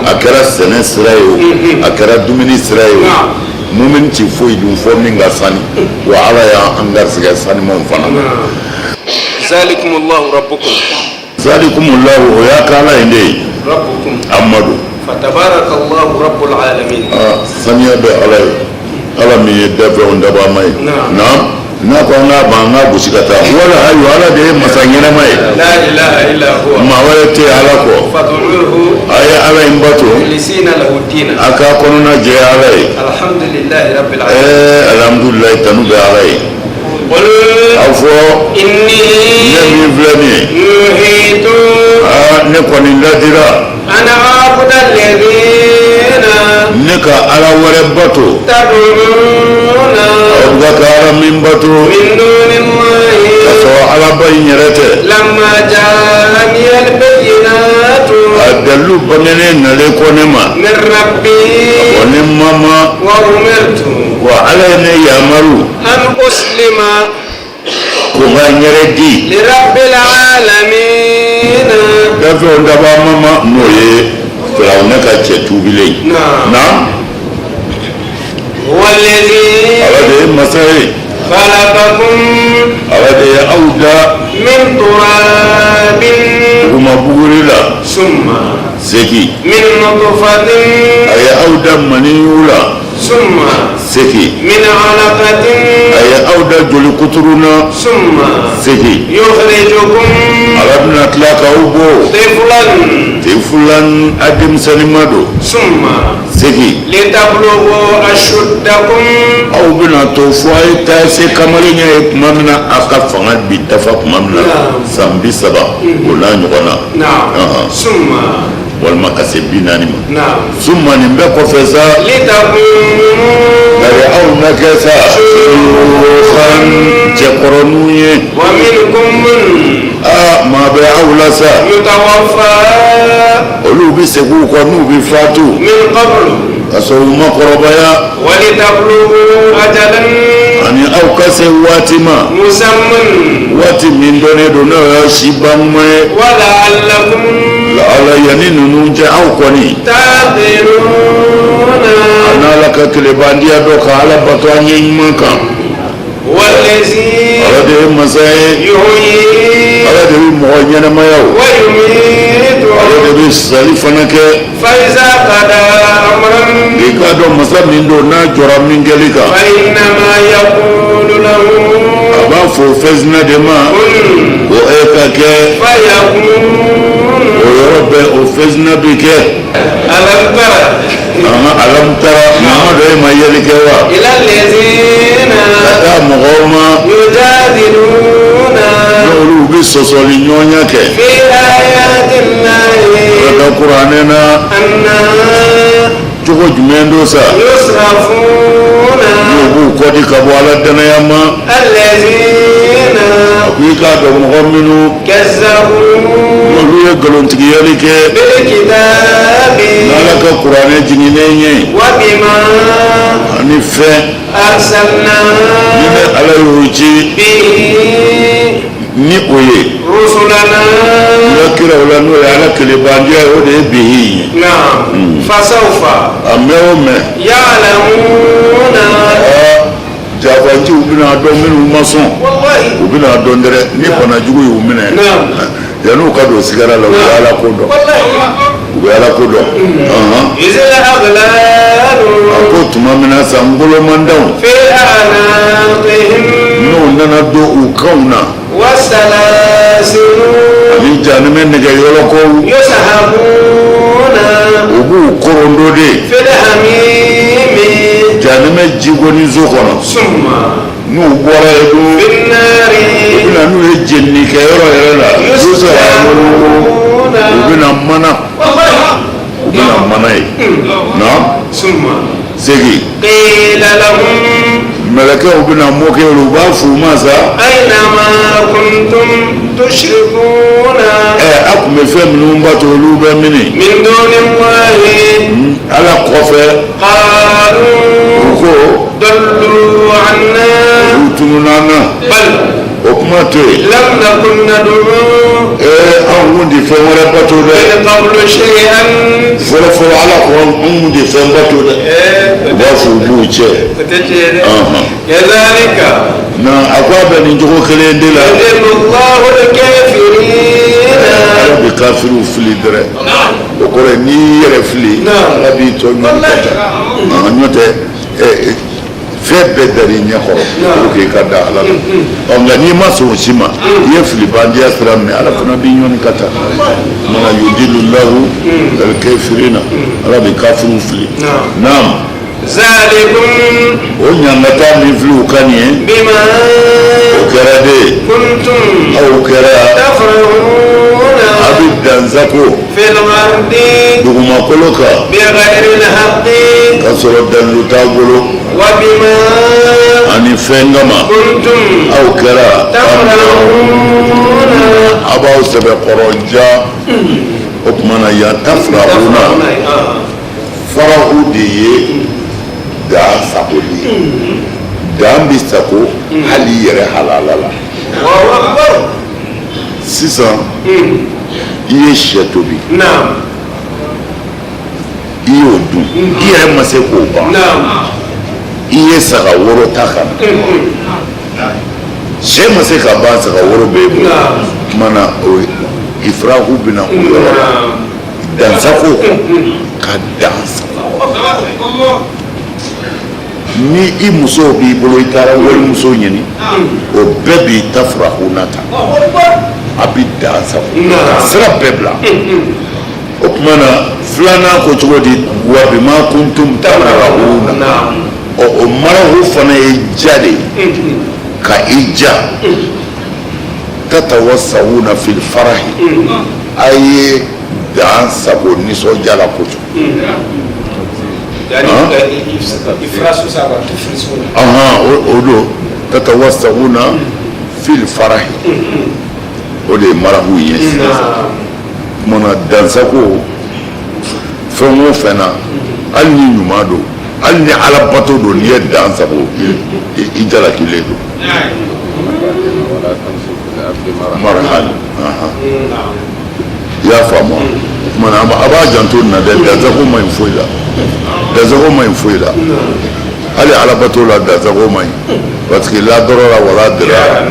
A kɛra sɛnɛ sira ye o, a kɛra dumuni sira ye o, mumini ti foyi dun fɔ min ka sani wa. Ala y'an garisigɛ sanimaw fana na. Zalikumullahu rabbukum. Zalikumullahu, o y'a ka ala in de ye. Rabbukum. Amadu. Fatabarakallahu rabbul alamin. Aa, saniya bɛ ala ye, ala min ye dafɛnw dabama ye. Naam, n'a ko an k'a ban, an k'a gosi ka taa wala. Ayiwa, ala de ye masa ɲɛnama ye. La ilaha illa huwa. Maa wɛrɛ tɛ ala kɔ. Fad'uhu. A ye ala in bato. Mukhlisina lahu dina. A k'a kɔnɔna jɛ ala ye. Alhamdulillahi rabbil alamin. Alhamdulilayi, tanu bɛ ala ye. Qul. A fɔ. Inni. Ne min filɛ nin ye. Nuhitu. Aa, ne kɔni ladira. An a'buda alladhina. Ne ka ala wɛrɛ bato. Tad'una. Aw bɛ ka ala min bato. Min dunillahi. Ka sɔrɔ alaba in yɛrɛ tɛ. Lamma ja'ani albayyinatu. A dalilu bangenen nalen kɔ ne ma. Min rabbi. Wa ne mama. Wa umirtu. Wa ala ye ne yamaru. An uslima. Ko n ka n yɛrɛ di. Li rabbil alamin. Dafɛnw dabaa ma, n'o ye Firawuna ka cɛ tuubilen ye. Naam. Naam. Huwa alladhi. Ala de ye masa ye. Khalaqakum. Ala de ye aw da. Min turabin. Duguma buguri la. Summa. Seki. Min nutfatin. A ye aw da maniyu la. Summa. Seki. Min alaqatin. A ye aw da joli kuturu na. Summa. Seki. Yukhrijukum. Ala bɛna tila k'aw bɔ. Tiflan. Tiflan, a denmisɛnninma don. Summa. Seki. Litablughu ashuddakum. Aw bɛna to fo a ye taa se kamalenya ye tuma min na, a ka fanga bi dafa tuma min na, san 30 o n'a ɲɔgɔn na. Naam. Summa. Walima ka se 40 ma. Naam. Summa, nin bɛɛ kɔfɛ sa. Litakunu. Bari aw na kɛ sa shuyukhan, cɛkɔrɔninw ye. Wa minkum man. Aa, maa bɛ aw la sa. Yutawaffa. Olu bɛ segin u kɔ n'u bɛ fatu. Min qablu. Ka sɔrɔ u ma kɔrɔbaya. Wa litablughu ajalan. Ani aw ka se waati ma. Musamman. Waati min dɔnnen don, n'o y'aw si banuma ye. Wa la'allakum. Ala, yanni ninnu cɛ, aw kɔni. Taqiluna. A n'ala ka tilebandiya dɔ ka ala bato an ɲɛ ɲuman kan. Wallazi. Ala de ye masa ye. Yuhyi. Ala de bɛ mɔgɔ ɲɛnamaya o. Wa yumiitu. Ala de bɛ sali fana kɛ. Fa iza qada amran. I k'a dɔn masa min don, n'a jɔra min kɛli kan. Fa innama yaqulu lahu. A b'a fɔ fɛn de ma. Kun. Ko e ka kɛ. Fa yakun. O yɔrɔ bɛɛ, o fɛn bɛ kɛ. Alam tara. Alam tara, Mamadu, e ma yeli kɛ wa? Ila allazina. Ka taa mɔgɔw ma. Yujadiluna. N'olu bɛ sɔsɔli ɲɔgɔnya kɛ. Fi ayatillahi. Ala ka kuranɛ na. Anna. Cogo jumɛn don sa? Yusrafuna. N'u b'u kɔdi ka bɔ ala danaya ma. Allazina. A ko i k'a dɔn mɔgɔ minnu. Kazzabu. N'olu ye nkalontigiyali kɛ. Bil kitabi. N'ala ka kuranɛ jiginnen ye. Wa bima. Ani fɛn. Arsalna. Ni ne ala y'o ci. Bihi. Ni o ye. Rusulana. N ka kiraw la, n'o ye ala kelebandiya ye, o de ye bihi ye. Naam. Fasawfa. A mɛn o mɛn. Ya'lamuna. Aa, jafanciw bɛna dɔn minnu ma sɔn. Wallahi. U bɛna dɔn dɛrɛ ni bana jugu y'u minɛ. Naam. Yan'u ka don sigara la, u bɛ ala ko dɔn. Wallahi. U bɛ Ala ko dɔn. A ko tuma min na sa ngolomandanw n'o nana don u kanw na, ani janimɛ nɛgɛ yɔlɔkɔw, u b'u korondo de janimɛ jikoniso kɔnɔ. N'u bɔra yen dun, u bɛ na n'u ye jeninikɛyɔrɔ yɛrɛ la, u bɛna mana, u bɛna mana ye na segin. Mɛlɛkɛw bɛna mɔkɛ u b'a f'u ma sa: Ɛ, a tun bɛ fɛn minnu bato, olu bɛ mini Ala kɔfɛ? U ko olu tununna an na. O kuma to yen. Ee, anw kun tɛ fɛn wɛrɛ bato dɛ. Fɔlɔ fɔlɔ, Ala kɔ, anw kun tɛ fɛn bato dɛ. U b'a fɔ u b'u cɛ. Na a ko a bɛ nin cogo kelen de la, Ala bɛ kafiriw fili dɛrɛ. O kɔrɔ ye n'i y'i yɛrɛ fili, Ala b'i tɔ ɲɔgɔn ka taa n'o tɛ. Fɛn bɛɛ dar'i ɲɛ kɔrɔ pour que i ka da Ala la. Ɔ, nka n'i ma sɔn o si ma, i ye filibandiya sira minɛ, Ala fana b'i ɲɔni ka taa. Mana yudilu lahu alkafirina, Ala bɛ kafiriw fili. Naam. O ɲangata min filɛ u kan nin ye, o kɛra de aw kɛra a bɛ dansago dugumakolo kan ka sɔrɔ dalilu t'a bolo, ani fɛn kama aw kɛra a b'aw sɛbɛkɔrɔ ja. O tuma na yan, tafrahuna, farahu de ye dan sagoli ye. Dan bɛ sago hali i yɛrɛ halala la. Sisan i ye sɛ tobi, i y'o dun, i yɛrɛ ma se k'o ban. I ye saga woro ta ka na, sɛ ma se ka ban, saga woro b'e bolo. Tuma na o ifrahu bɛna o yɔrɔ la, dansago ka dan sago. Ni i muso b'i bolo, i taara walimuso ɲini, o bɛɛ b'i tafrahuna ta, a bɛ dan sago ka sira bɛɛ bila. O tuma na filanan ko cogo di? Wa bima kuntum tamrahuna. Ɔ, o marahu fana ye ja de ye, ka i ja. Tatawassawuna fil farahi, a ye dan sago nisɔndiya la kojugu. Yani ifrasu sa quoi, tufrisuna. Ahan, o don tatawassawuna fil farahi, o de ye marahu ye sisan. Kumana dansago fɛn o fɛn na, hali ni ɲuman don, hali ni Ala bato don, n'i ye dan sago, i jalakilen don. Marahal, i y'a faamu wa? O tuma na a b'a janto nin na dɛ. Dansago man ɲi foyi la, dansago man ɲi foyi la, hali ala bato la dansago man ɲi, parce que la darara wala dirara.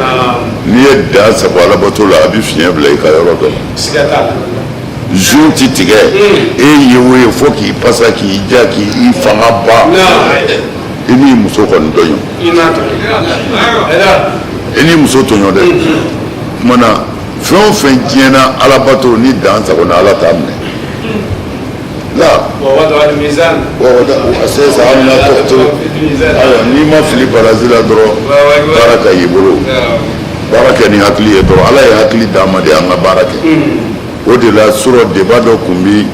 N'i ye dan sago ala bato la, a bɛ fiɲɛ bila i ka yɔrɔ dɔ la. Siga t'a la. Zon ti tigɛ e ye o ye fo k'i pasa, k'i ja, k'i fanga ban. I n'i muso kɔni tɔɲɔ. I n'a tɔ ɛda. I n'i muso tɔɲɔ dɛ. Tuma na fɛn o fɛn diɲɛ na, alabato ni dan sago na, Ala t'a minɛ la. Wa wada al mizan. Wa c'est ça, hali n'a tɔ to, ayiwa, n'i ma fili baraji la dɔrɔn, baara ka y'i bolo. Baara kɛ ni hakili ye dɔrɔn. Ala ye hakili d'an ma de an ka baara kɛ. O de la surɔ débat dɔ tun bi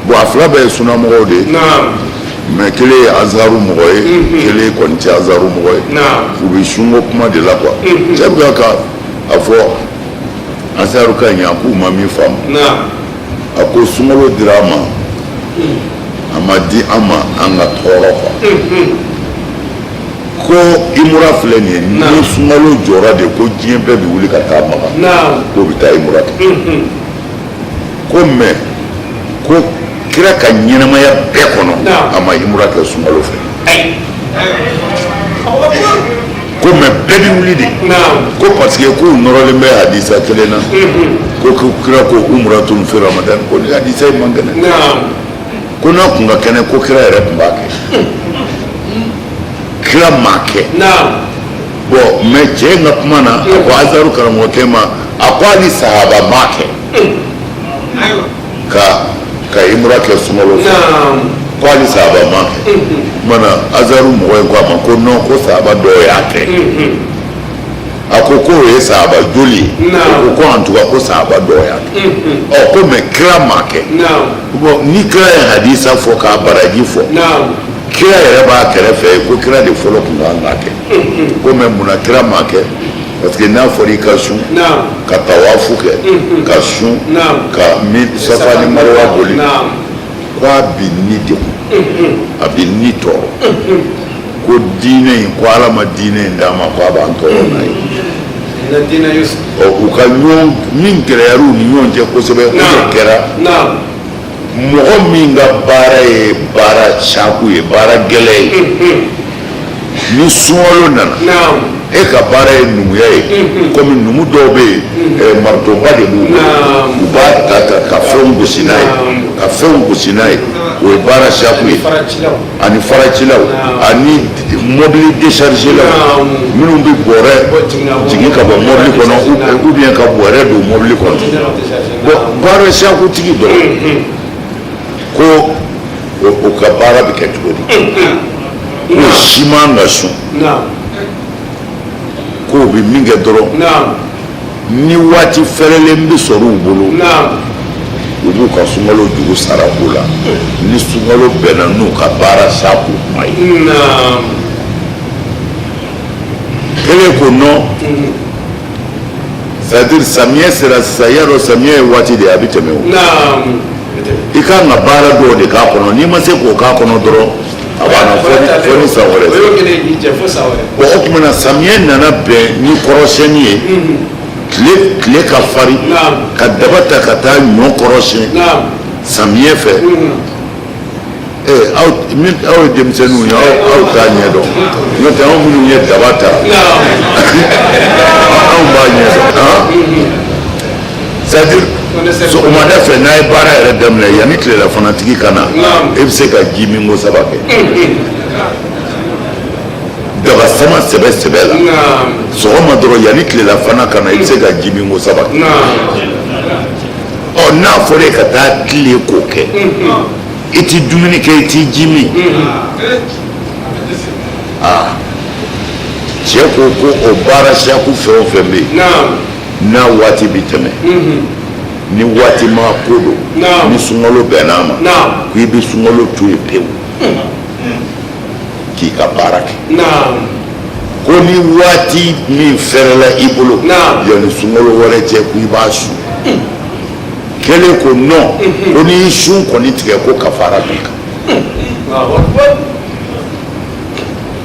bon, a fila bɛɛ ye sunamɔgɔw de ye, mais kelen ye azaru mɔgɔ ye, kelen kɔni tɛ azaru mɔgɔ ye. U bɛ sunko kuma de la quoi. Cɛ bɛ ka a fɔ azaru ka ɲi, a k'u ma min faamu. A ko sunkalo dira a ma, a ma di an ma an ka tɔɔrɔ quoi. Ko imura filɛ nin ye, ni sunkalo jɔra de, ko diɲɛ bɛɛ bɛ wuli ka taa Makan, k'o bɛ taa imura kɛ. Ko mais ko kira ka ɲɛnamaya bɛɛ kɔnɔ, a ma imura kɛ sunkalo fɛ. Ko mais bɛɛ bɛ wuli de, ko parce que k'u nɔrɔlen bɛ hadisa kelen na. Ko kira ko umratun fi ramadan, ko ni hadisa in man kɛnɛ. Ko n'a kun ka kɛnɛ, ko kira yɛrɛ tun b'a kɛ. Kira m'a kɛ. Bon, mais cɛ in ka kuma na, a ko Azaru karamɔgɔkɛ ma, a ko hali sahaba m'a kɛ ka imura kɛ sunkalo fɛ. Ko hali sahaba m'a kɛ. Kuma na, Azaru mɔgɔ in ko a ma ko non, ko sahaba dɔw y'a kɛ. A ko k'o ye sahaba joli ye? O ko ko en tout cas ko sahaba dɔw y'a kɛ. Ɔ, ko mais kira m'a kɛ. Bon, ni kira ye hadisa fɔ k'a baraji fɔ, kira yɛrɛ b'a kɛrɛfɛ, ko kira de fɔlɔ tun kan k'a kɛ. Ko mais munna kira m'a kɛ? Parce que n'a fɔra i ka sun, ka tawafu kɛ, ka sun, ka mi Safa ni Marwa boli, ko a bi ni degun, a bi ni tɔɔrɔ. Ko diinɛ in, ko Ala ma diinɛ in d'a ma ko a b'an tɔɔrɔ n'a ye. Ɔ, u ka ɲɔgɔn min gɛlɛyara u ni ɲɔgɔn cɛ kosɛbɛ, o de kɛra mɔgɔ min ka baara ye baara saku ye, baara gɛlɛn ye, ni sunkalo nana, e ka baara ye numuya ye. Komi numu dɔw bɛ yen, maritoba de b'u bolo, u b'a ta ka fɛnw gosi n'a ye, ka fɛnw gosi n'a ye, o ye baara saku ye. Ani faracilaw, ani mobili déchargelaw, minnu bɛ bɔrɛ jigin ka bɔ mobili kɔnɔ ou bien ka bɔrɛ don mobili kɔnɔ. Bon, baara sakutigi dɔw ko o ka baara bɛ kɛ cogo di? K'o si man ka sun. K'o bɛ min kɛ dɔrɔn, ni waati fɛrɛlen bɛ sɔrɔ u bolo, u b'u ka sunkalo jugu sara o la, ni sunkalo bɛnna n'u ka baara saku kuma ye. Kelen ko non, c'est à dire samiyɛ sera sisan, i y'a dɔn samiyɛ ye waati de ye, a bɛ tɛmɛ. O i kan ka baara dɔw de k'a kɔnɔ, n'i ma se k'o k'a kɔnɔ dɔrɔn, a banna fo ni san wɛrɛ. Bon, o tuma na samiyɛ nana bɛn ni kɔrɔsiyɛnni ye, tile ka farin, ka daba ta ka taa ɲɔ kɔrɔsiyɛn samiyɛ fɛ. Aw min, aw ye denmisɛnninw ye, aw t'a ɲɛ dɔn. N'o tɛ, anw minnu ye daba ta, anw b'a ɲɛ dɔn. C'est à dire sɔgɔmada fɛ, n'a ye baara yɛrɛ daminɛ, yanni tilelafanatigi ka na, e bɛ se ka ji min ko saba kɛ daba sama sɛbɛ sɛbɛ la. Sɔgɔma dɔrɔn, yanni tilelafana ka na, i bɛ se ka ji min ko saba kɛ. Ɔ, n'a fɔra e ka taa tile k'o kɛ, i ti dumuni kɛ, i ti ji min. Aa, cɛ ko ko o baara siyaku fɛn o fɛn bɛ yen, n'a waati bi tɛmɛ, ni waati ma ko don, ni sunkalo bɛnn'a ma, ko i bɛ sunkalo to yen pewu k'i ka baara kɛ. Ko ni waati min fɛrɛla i bolo yanni sunkalo wɛrɛ cɛ, ko i b'a sun. Kelen ko non, ko n'i y'i sun kɔni tigɛ, ko kafara b'i kan.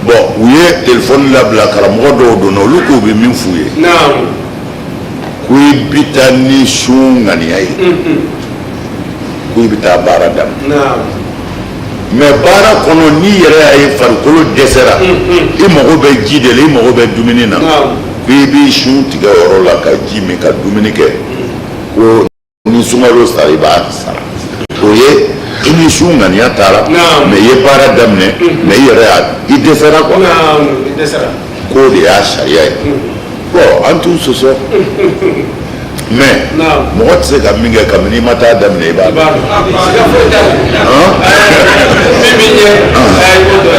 Bon, u ye telefɔni labila, karamɔgɔ dɔw donna, olu k'u bɛ min f'u ye, ko i bɛ taa ni sun ŋaniya ye, ko i bɛ taa baara daminɛ. Mais baara kɔnɔ, n'i yɛrɛ y'a ye farikolo dɛsɛra, i mago bɛ ji de la, i mago bɛ dumuni na, ko i b'i sun tigɛ o yɔrɔ la ka ji min, ka dumuni kɛ. Ko ni sunkalo sara, i b'a sara. O ye i ni sun ŋaniya taara, mais i ye baara daminɛ, mais i yɛrɛ y'a i dɛsɛra quoi. K'o de y'a sariya ye. Bon, an t'u sɔsɔ, mais mɔgɔ tɛ se ka min kɛ, kabini i ma taa daminɛ, i b'a dɔn. Min b'i ɲɛ, i b'o dɔn.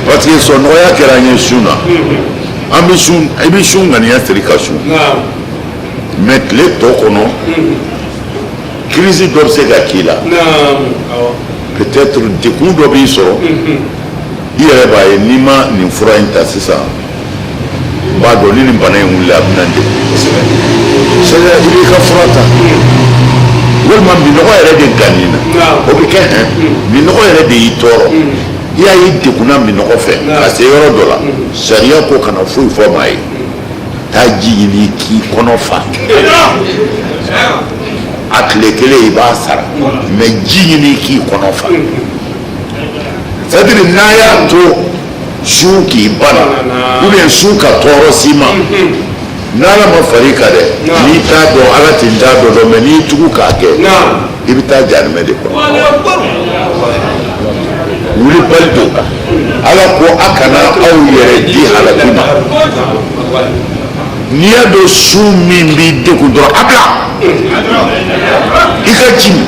Parce que sɔnɔgɔya kɛra an ye sun na. An bɛ sun, i bɛ sun ŋaniya siri ka sun, mais tile tɔ kɔnɔ, crise dɔ bɛ se ka k'i la, peut-être degun dɔ b'i sɔrɔ, i yɛrɛ b'a ye n'i ma nin fura in ta sisan, n b'a dɔn ni nin bana in wulila, a bɛna n degun kosɛbɛ. C'est-à-dire i b'i ka fura ta, walima minɔgɔ yɛrɛ de gann'i na, o bɛ kɛ hɛn, minɔgɔ yɛrɛ de y'i tɔɔrɔ, i y'a ye degunna minɔgɔ fɛ ka se yɔrɔ dɔ la, sariya ko kana foyi fɔ maa ye, taa ji ɲini k'i kɔnɔ fa. A tile kelen, i b'a sara, mais ji ɲini k'i kɔnɔ fa. C'est à dire n'a y'a to sun k'i bana ou bien sun ka tɔɔrɔ s'i ma. N'ala ma far'i kan dɛ, n'i t'a dɔn, ala tɛ n t'a dɔn dɔn, mais n'i tugu k'a kɛ, i bɛ taa jahanamɛ de kɔnɔ. Wulibali don. Ala ko a kana aw yɛrɛ di halaki ma. N'i y'a dɔn sun min b'i degun dɔrɔn, a bila i ka ji min,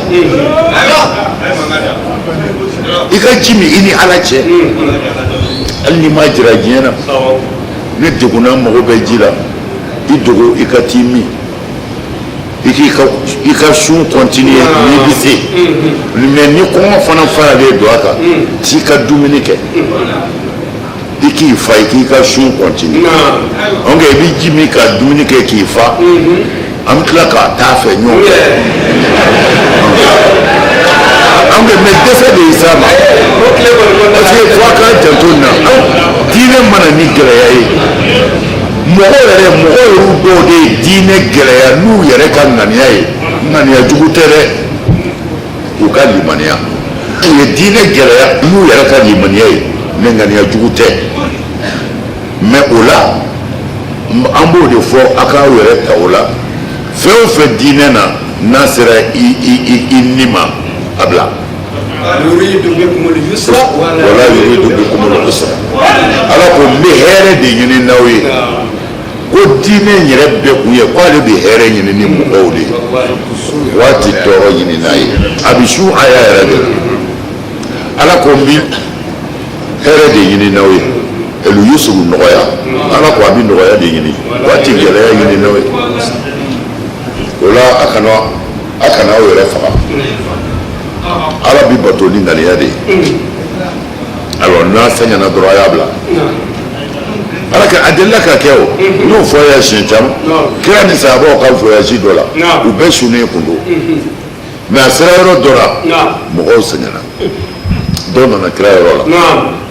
i ka ji min i ni ala cɛ, hali n'i m'a jira diɲɛ na. Ne degunna, n mago bɛ ji la, i dogo, i ka t'i min, i k'i ka i ka sun continuer n'i bɛ se. Mais ni kɔngɔ fana faralen don a kan, t'i ka dumuni kɛ, i k'i fa, i k'i ka sun continuer. Donc i bɛ ji min ka dumuni kɛ k'i fa, an bɛ tila k'a t'a fɛ ɲɔgɔn fɛ. Donc mais dɛsɛ de y'i s'a ma, parce que fo a k'a janto nin na. Diinɛ mana ni gɛlɛya ye, mɔgɔ yɛrɛ, mɔgɔ yɛrɛ dɔw de ye diinɛ gɛlɛya n'u yɛrɛ ka ŋaniya ye. Ŋaniya jugu tɛ dɛ, u ka limaniya. U ye diinɛ gɛlɛya n'u yɛrɛ ka limaniya ye, mais ŋaniya jugu tɛ. Mais o la, an b'o de fɔ, a k'aw yɛrɛ ta o la. Fɛn o fɛn diinɛ na, n'a sera i i i i ni ma, a bila. Wala yuridu bikumul usra. Ala ko n bɛ hɛrɛ de ɲini n'aw ye. Ko diinɛ yɛrɛ bɛɛ kun ye ko ale bɛ hɛrɛ ɲini ni mɔgɔw de ye, waati tɔɔrɔ ɲini n'a ye. A bɛ su aya yɛrɛ de la. Ala ko n bɛ hɛrɛ de ɲini n'aw ye, elu yusuru, nɔgɔya. Ala ko a bɛ nɔgɔya de ɲini, waati gɛlɛya ɲini n'aw ye. O la, a kana aw yɛrɛ faga. Ala bi bato ni ŋaniya de ye. Alors n'a sɛgɛnna dɔrɔn, a y'a bila. Ala ka a delila ka kɛ, o n y'o fɔ ya siɲɛ caman. Kira ni sahabaw ka voyage dɔ la, u bɛɛ sunnen kun don, mais a sera yɔrɔ dɔ la, mɔgɔw sɛgɛnna. Dɔw nana kira yɔrɔ la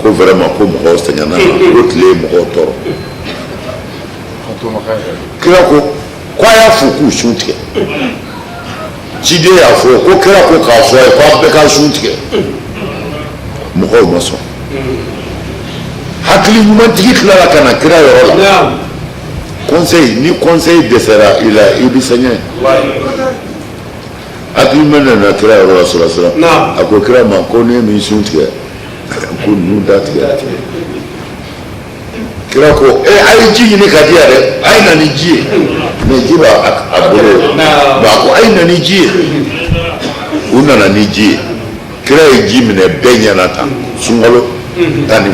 ko vraiment, ko mɔgɔw sɛgɛnna, ko tile ye mɔgɔw tɔɔrɔ. Kira ko ko a y'a fɔ k'u sun tigɛ. Ciden y'a fɔ ko kira ko k'a fɔ a ye ko a bɛɛ ka sun tigɛ. Mɔgɔw ma sɔn. Hakili ɲumantigi tilala ka na kira yɔrɔ la. Conseil ni conseil dɛsɛra i la, i bɛ sɛgɛn. Hakili ɲuman nana kira yɔrɔ la sɔrɔ sira. A ko kira ma ko ne min sun tigɛ, ko ninnu da tigɛ. Kira ko e a ye ji ɲini ka di yan dɛ, a ye na ni ji ye. Mais ji b'a a bolo. Bon, a ko a ye na ni ji ye. U nana ni ji ye. Kira ye ji minɛ bɛɛ ɲɛna tan, sunkalo 12,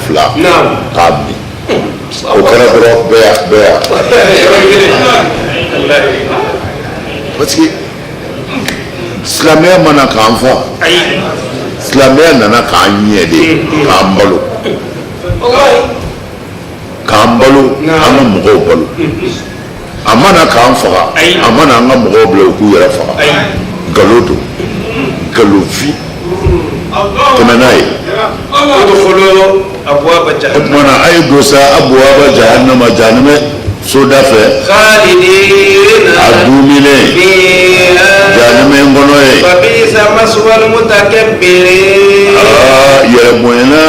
k'a min. O kɛra dɔrɔn, bɛɛ y'a bɛɛ y'a, parce que silamɛya mana k'an fa, silamɛya nana k'an ɲɛ de, k'an balo, k'an balo, an ka mɔgɔw balo. A mana k'an faga, a mana an ka mɔgɔw bila u k'u yɛrɛ faga. Nkalon don, nkalonfin tɛmɛ n'a ye. O tuma na, a ye don sa, abuwaba jahannama, jahanamɛ soda fɛ, a duuminen jahanamɛ kɔnɔ ye. Aa, yɛrɛ bonyana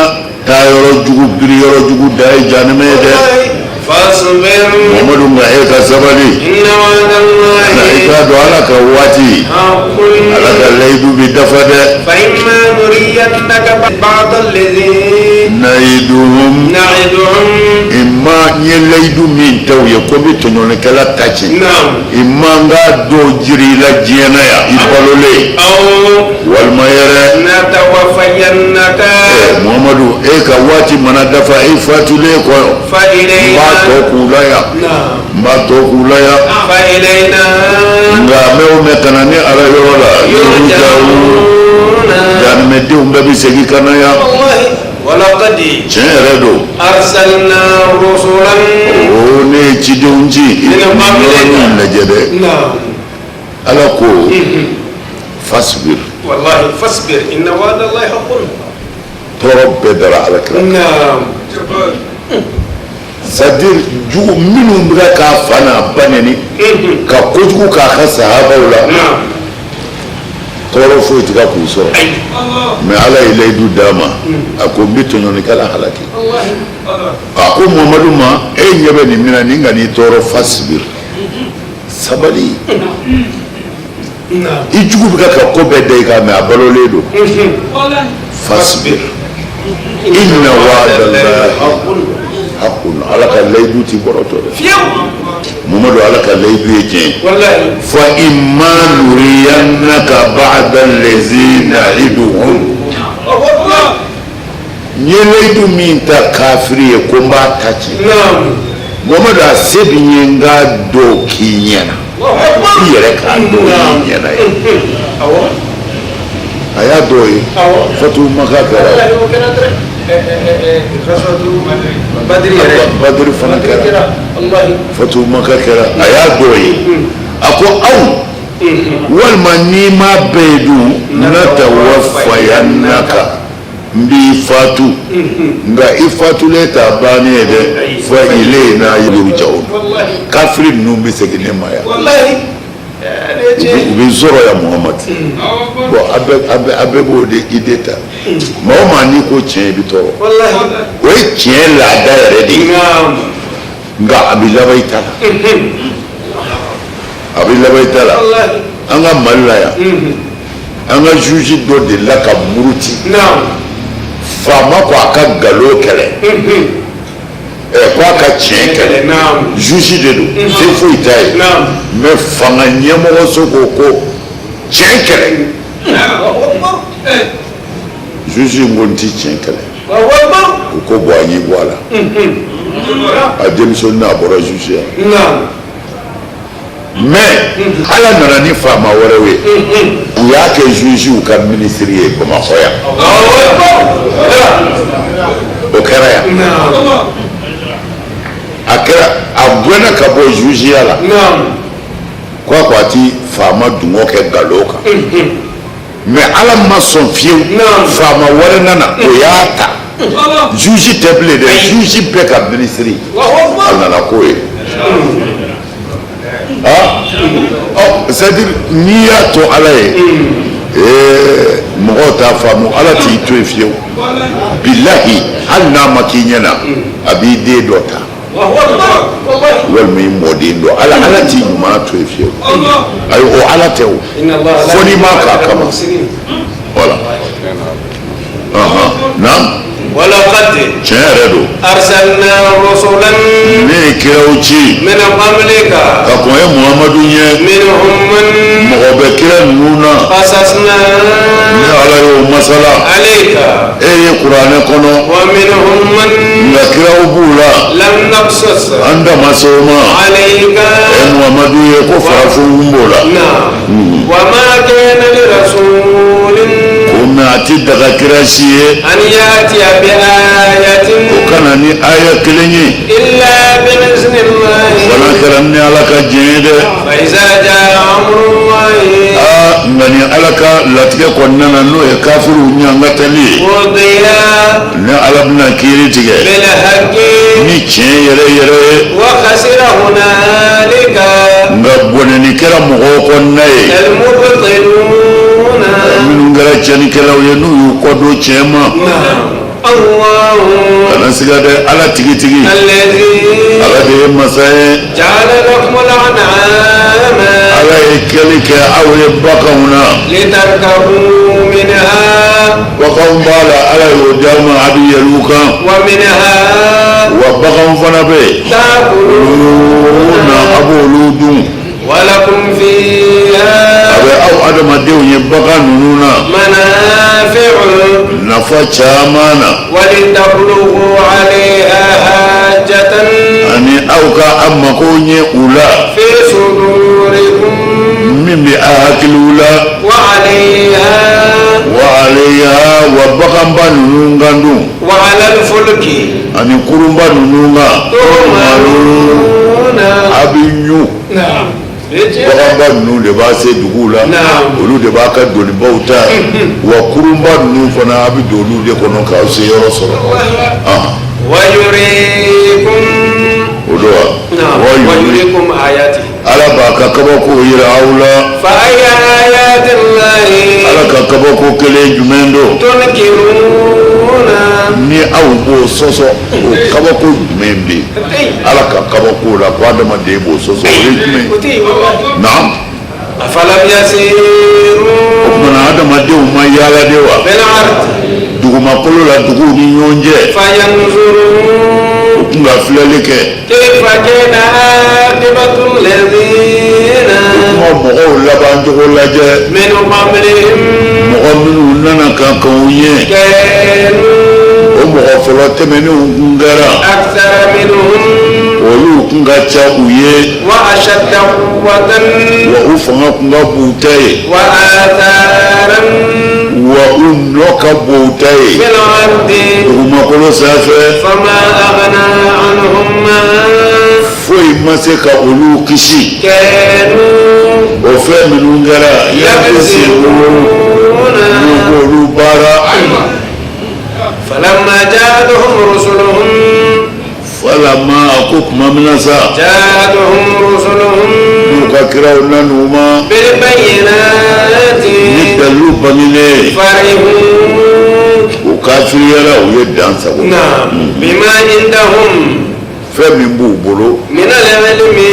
taa yɔrɔ jugu, biri yɔrɔ jugu da ye jahanamɛ ye dɛ. Mamadu, nka e ka sabali na, i k'a dɔn ala ka waati, ala ka layidu bi dafa dɛ. Nayiduhum, imma n ye layidu min ta u ye ko n bɛ tɔɲɔlikɛla ta ci, imma n k'a dɔw jiri i la diɲɛ na yan i balolen, walima yɛrɛ Muhamadu, e ka waati mana dafa, e fatulen kɔ, n b'a tɔ k'u la yan, n b'a tɔ k'u la yan. Nka mɛ o mɛ, ka na ni ala yɔrɔ la, jahanamɛdenw bɛɛ bɛ segin ka na yan. Tiɲɛ yɛrɛ don. O ne ye cidenw ci. I yɔrɔnin lajɛ dɛ. Ala ko fasbir. Wallahi, fasbir inna wa'da Allahi haqqun. Tɔɔrɔ bɛɛ dara ala kira. C'est à dire, jugu minnu bɛ k'a fa n'a ba neni, ka kojugu k'a ka sahabaw la, tɔɔrɔ foyi tɛ ka k'u sɔrɔ. Mais ala ye layidu d'a ma, a ko n bɛ tɔɲɔnikɛla halaki. A ko Muhamadu ma, e ɲɛ bɛ nin min na nin ka n'i tɔɔrɔ, fasbir. Sabali, i jugu bɛ ka ko bɛɛ da i kan, mais a balolen don. Fasbir inna wa'dallahi haqqun. Ala ka layidu ti bɔrɔtɔ dɛ. Mamadu, Ala ka layidu ye tiɲɛ ye. Fa imma nuriyannaka ba'da allazi na'iduhum. N ye layidu min ta kafiri ye ko n b'a ta tiɲɛ, Mamadu, a se bɛ n ye n k'a dɔw k'i ɲɛna, i yɛrɛ k'a dɔw y'i ɲɛna ye. A y'a dɔw ye, Fatu Maka kɛra, Badiri fana kɛra, Fatu Maka kɛra, a y'a dɔw ye. A ko aw walima n'i m'a bɛɛ ye dun, natawafayannaka, n b'i fatu, nka i fatulen t'a bannen ye dɛ. Fa ilayna yurja'un. Kafiri ninnu bɛ segin ne ma yan, u bɛ n sɔrɔ yan. Muhamadu, bon, a bɛɛ b'o de idée ta. Maa o maa n'i ko tiɲɛ, i bɛ tɔɔrɔ. O ye tiɲɛ laada yɛrɛ de ye, nka a bɛ laban i ta la, a bɛ laban i ta la. An ka Mali la yan, an ka juge dɔ delila ka muruti. Faama ko a ka nkalon kɛlɛ, ko a ka tiɲɛ kɛlɛ. Juge de don, se foyi t'a ye, mais fanga ɲɛmɔgɔso ko ko tiɲɛ kɛlɛ. Juge in ko n ti tiɲɛ kɛlɛ. U ko bon, an y'i bɔ a la. A denmisɛnnin a bɔra juge ya, mais Ala nana ni faama wɛrɛw ye, u y'a kɛ jugew ka minisiri ye Bamakɔ yan. O kɛra yan, a kɛra, a gɛnna ka bɔ jugeya la ko a ti faama dungɔ kɛ nkalon kan. Mais Ala ma sɔn fiyewu, faama wɛrɛ nana, o y'a ta. Juge tɛ bilen dɛ, juge bɛɛ ka minisiri a nana k'o ye. Ah ɔ, c'est à dire n'i y'a to Ala ye, mɔgɔw t'a faamu. Ala t'i to yen fiyewu, bilahi. Hali n'a ma k'i ɲɛna, a b'i den dɔ ta walima i mɔden dɔ. Ala t'i ɲuman to yen fiyewu. Ayi, o Ala tɛ o, fo n'i m'a k'a kama. Voilà, naam. Walaqad Tiɲɛ yɛrɛ don. arsalna rusulan Ne ye kiraw ci min qablika ka kɔn e Muhamadu ɲɛ. Minhum man Mɔgɔ bɛ kira ninnu na, qasasna ne Ala y'o masala alayka e ye kuranɛ kɔnɔ. Wa minhum man Nka kiraw b'u la, lam naqsus an da ma se o ma alayka e Muhamadu ye, ko farafinw b'o la. Naam, wa ma kana li rasulin Ko mɛ a ti daga kira si ye an yatiya bi ayatin o ka na ni aya kelen ye illa bi izni. Fana kɛra ni Ala ka diɲɛ ye dɛ. Fa iza jaa amrullahi Aa, nka ni Ala ka latigɛ kɔni nana, n'o ye kafiriw ɲangatali ye, qudiya ni Ala bɛna kiiri tigɛ bil haqqi ni tiɲɛ yɛrɛ yɛrɛ ye, wa khasira hunalika nka bɔnɛni kɛra mɔgɔw kɔnɔna ye al mubtiluna. Minnu kɛra tiɲɛnikɛlaw ye, n'u y'u kɔ don tiɲɛ ma. Allahu Kana siga dɛ, Ala tigitigi, alladhi Ala de ye masa ye. ja'ala lakum al-an'ama Ala ye kɛli kɛ aw ye baganw na. Litarkabu minha Baganw b'a la, Ala y'o d'aw ma, a bɛ yɛlɛ u kan. Wa minha Wa baganw fana bɛ yen ta'kulun na, a b'olu dun. Wa lakum fiha A bɛ aw adamadenw ye bagan ninnu na manafi'u nafa caman na. Wa litablughu 'alayha hajatan Ani aw ka a mako ɲɛ u la fi sudurikum min bɛ a hakiliw la. Wa 'alayha Wa alayha, wa baganba ninnu kan dun wa 'ala al-fulki ani kurunba ninnu kan tuhmaluna. A bɛ ɲu. Na'am. Baganba ninnu de b'a se duguw la, Naam. olu de b'a ka donibaw ta, wa kurunba ninnu fana, a bɛ don olu de kɔnɔ k'aw se yɔrɔ sɔrɔ. Ah, Wa yurikum o don wa? Na'am. Wa Wa yuri yurikum ayatihi. Ala b'a ka kabako yira aw la. Fa ayya ayati llahi Ala ka kabako kelen jumɛn don tunkiruna? Ni aw b'o sɔsɔ, o kabako jumɛn bɛ yen Ala ka kabako la ko adamaden b'o sɔsɔ? O ye jumɛn ye? Naam. Afalam yasiru. O tuma na, adamadenw ma yaala de wa Fil ard. dugumakolo la, duguw ni ɲɔgɔn cɛ? Fayanzuru. U tun ka filɛli kɛ. Kayfa kana aqibatu alladhina. U tun ka mɔgɔw laban cogo lajɛ. Min qablihim. Mɔgɔ minnu nana ka kɔn u ɲɛ. Kanu. O mɔgɔ fɔlɔ tɛmɛnenw kun kɛra. Akthara minhum. Olu kun ka ca u ye. Wa ashadda quwwatan. Wa u fanga kun ka bon u ta ye. Wa atharan. Wa u nɔ ka bon u ta ye. Fil ardi. Dugumakolo sanfɛ. Fama aghna anhum ma. Foyi ma se ka olu kisi. Kanu. O fɛn minnu kɛra yaksibuna, n'u k'olu baara. Falamma ja'atuhum rusuluhum. Falama, a ko tuma min na sa, Ja'atuhum rusuluhum. n'u ka kiraw nan'u ma Bil bayyinati. ni dalilu bangenen ye, Farihu. u kafiriyara, u ye dan sago. Naam. Bima indahum. Fɛn min b'u bolo, Min al-ilmi.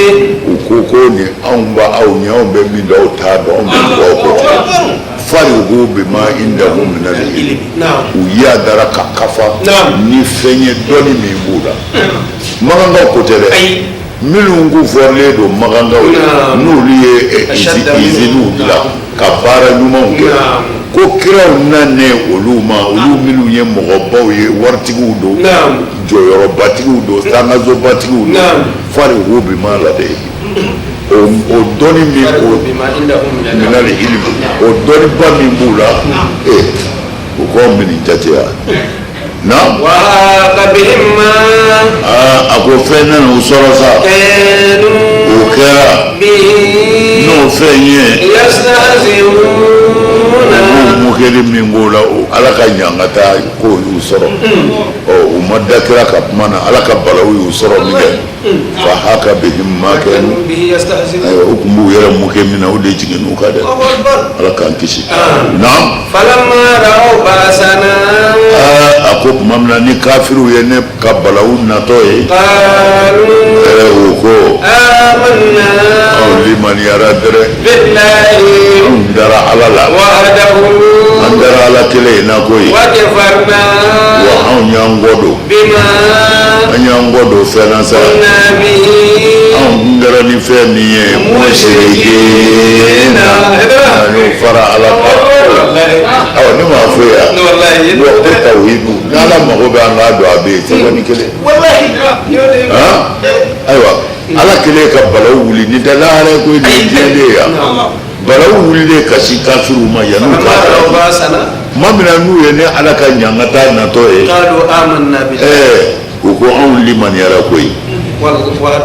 u ko ko nin anw b'a aw ɲɛ, anw bɛ min dɔn, aw t'a dɔn, anw bɛ bɔ aw kɔ. Farihu bima indahum min al-ilmi. Naam. U yadara ka kafa Naam. ni fɛn ye, dɔnni min b'u la. Makankaw ko tɛ dɛ. Ayi. Minnu ko fɔrilen don makankaw ye, Naam. n'olu ye Ashadda iziniw dilan ka baara ɲumanw kɛ, Naam. ko kiraw nanen olu ma, olu minnu ye mɔgɔbaw ye, waritigiw don, Naam. jɔyɔrɔbatigiw don, sangasobatigiw don, Naam. farihu bima ladayhim, o dɔnni min o Farihu bima indahum min al-ilmi. minal ilmi, o dɔnniba min b'u la, u k'o minɛ jate ya. Naam. Wa haqa bihim ma. Aa, a ko fɛn nana u sɔrɔ sa. Kanu. O kɛra Bihi. n'o fɛn ye, Yastahzi'una. u mokɛli min k'o la, o Ala ka ɲangata k'o y'u sɔrɔ. Ɔ, u ma da kira ka kuma na, Ala ka balawu y'u sɔrɔ min kɛ, fa haka bihim ma kanu Kanu bihi yastahzi'un. Ayiwa, u tun b'u yɛrɛ mokɛ min na, o de jiginn'u kan dɛ. Allahu akbar. Ala k'an kisi. Naam. Falamma ra'aw ba'sana. Aa, a ko tuma min na ni kafiriw ye ne ka balawu natɔ ye, Qalu. U ko, Amanna. Anw limaniyara dɛrɛ. Billahi. Anw dara Ala la. Wahdahu. An dara Ala kelen in na koyi. Wa kafarna. Wa anw y'an kɔ don, Bima. an y'an kɔ don fɛn na sa, Kunna bihi. anw kun kɛra ni fɛn min ye, musirikina, an y'o fara Ala kan. Wallahi. Awa, ne m'a fɔ yan Wallahi. ko tawhidu, ni Ala mago bɛ an k'a dɔn, a bɛ yen sɛbɛnni kelen. Wallahi. Han, ayiwa, Ala kelen ka balawu wuli ni tɛ lahara ye koyi, nin ye diɲɛ de ye yan. Balawu wulilen ka si kafiriw ma yan'u Falamma k'a ra'aw la ba'sana. tuma min na n'u ye ne Ala ka ɲangata natɔ ye, Qalu amanna billahi. U ko anw limaniyara koyi. Wa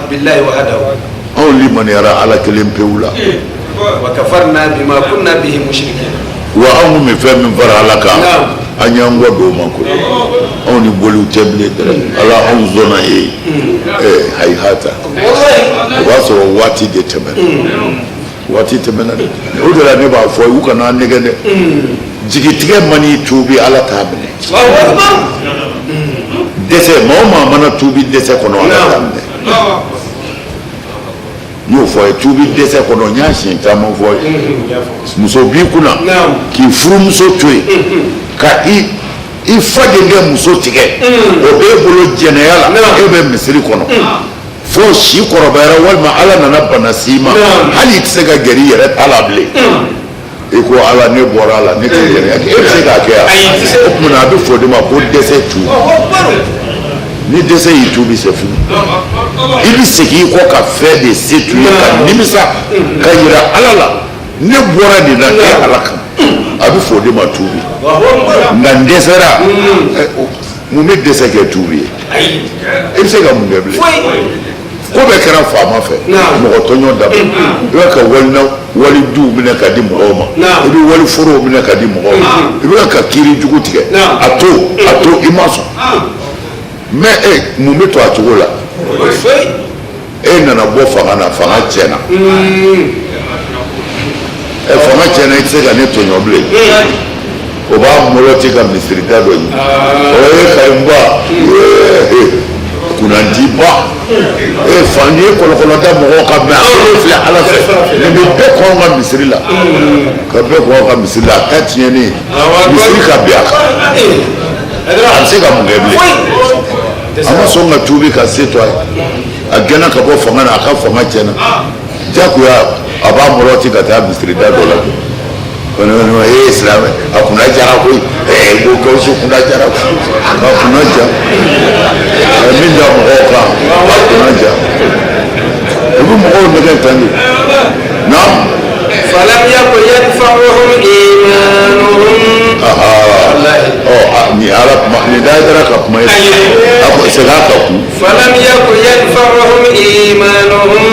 billahi wahdahu. Anw limaniyara Ala kelen pewu la. Wa kafarna bima kunna bihi mushrikin. Wa anw kun bɛ fɛn min fara Ala kan, Naam. an y'an kɔ don o ma koyi, anw ni boliw tɛ bilen dɛ. Ala, anw sɔnna e ye. Hayihata, Wallahi. o b'a sɔrɔ waati de tɛmɛna, waati tɛmɛna dɛ. O de la ne b'a fɔ, u kana an nɛgɛ dɛ. Jigitigɛ man'i tuubi, Ala t'a minɛ. Allahu akbar. Dɛsɛ, maa o maa mana tuubi dɛsɛ kɔnɔ, Ala t'a minɛ. N y'o fɔ a ye, tuubi dɛsɛ kɔnɔ, n y'a siɲɛ caman fɔ a ye. Muso b'i kunna, Naam. k'i furumuso to yen, ka i fa denkɛ muso tigɛ, o b'e bolo jɛnɛya la, Naam. e bɛ misiri kɔnɔ fo si kɔrɔbayara, walima Ala nana bana s'i ma, Naam. hali i tɛ se ka gɛrɛ i yɛrɛ ta la bilen, i ko Ala, ne bɔra a la, ne tɛ jɛnɛya kɛ. E bɛ se k'a kɛ yan? Ayi, i tɛ se. O tuma na, a bɛ fɔ o de ma ko dɛsɛ tuubi. Allahu akbar. Ni dɛsɛ y'i tuubi, c'est fini. I bɛ segin i kɔ ka fɛn de se tu ye, ka nimisa, ka yira Ala la, ne bɔra nin na kɛ Ala kan. A bɛ fɔ o de ma tuubi. Allahu akbar. Nka n dɛsɛra. Mun bɛ dɛsɛ kɛ tuubi ye? Ayi. E bɛ se ka mun kɛ bilen? Foyi. Ko bɛɛ kɛra faama fɛ. Naam. Mɔgɔ tɔɲɔ dabila, i bɛ ka wali waliduw minɛ ka di mɔgɔw ma, Naam. i bɛ wali forow minɛ ka di mɔgɔw ma, i bɛ ka kiiri jugu tigɛ. Naam. A to, a to, i ma sɔn. Mais e, mun bɛ to a cogo la? Foyi. E nana bɔ fanga na, fanga tiɲɛna. Ɛ, fanga tiɲɛna, i tɛ se ka ne tɔɲɔ bilen. O b'a mɔlɔti ka misiri da dɔ ɲini. O ye Karimba ee, kunnandiba ee, fa n'i ye kɔlɔkɔlɔ da mɔgɔw kan, mɛ a b'o filɛ Ala fɛ, nin bɛ bɛɛ kɔn ka misiri la, ka bɛɛ kɔn ka misiri la, a ta tiɲɛnen, misiri ka bin a kan, a bɛ se ka mun kɛ bilen? A ma sɔn ka tuubi ka se to a ye. A gɛnna ka bɔ fanga na, a ka fanga tiɲɛna jagoya, a b'a mɔlɔti ka taa misiri da dɔ la. Kɔni ee, silamɛ a kunna jara koyi. Ee, ko Gawusu kunna jara koyi, a kunna ja, a ye min da mɔgɔw kan, a kunna ja, u bɛ mɔgɔw nɛgɛ tan de naam. فلم يك ينفعهم إيمانهم. Ɔ, nin Ala kuma nin da kɛra ka kuma ye, a ko segin a kan kun. فلم يك ينفعهم إيمانهم.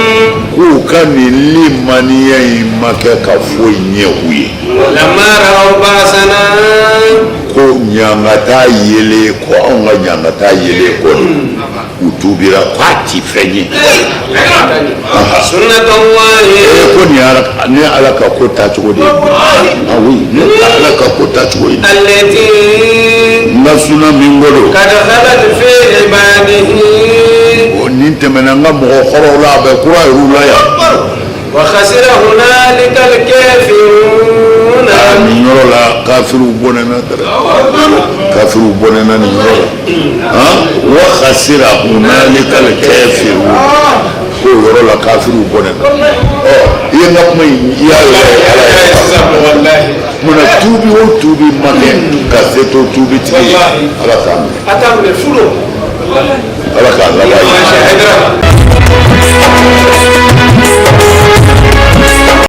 K'u ka nin limaniya in ma kɛ ka foyi ɲɛ u ye. لما رأوا بأسنا. Ko ɲangata yelen kɔ, anw ka ɲangata yelen kɔ de, u tuubira k'a ti fɛn ye. سنة الله. Ee, ko nin ala ni Ala ka ko taacogo de ye. Ah oui, ni Ala ka ko taacogo ye. التي N ka suna min ko don. قد خلت في عباده. O nin tɛmɛna n ka mɔgɔ kɔrɔw la, a bɛ kura yɛrɛw la yan. وخسر هنالك الكافرون. Aa, nin yɔrɔ la kafiriw bɔnɛna dɛ, kafiriw bɔnɛna nin yɔrɔ la. Han, وخسر هنالك الكافرون, k'o yɔrɔ la kafiriw bɔnɛna. Ɔ, i ye n ka kuma in, i y'a yɔrɔ ye Ala ye. Munna tuubi o tuubi ma kɛ ka se to tuubi tigi ye? Ala k'a minɛ. أتم فلو. Ala k'a laban ye.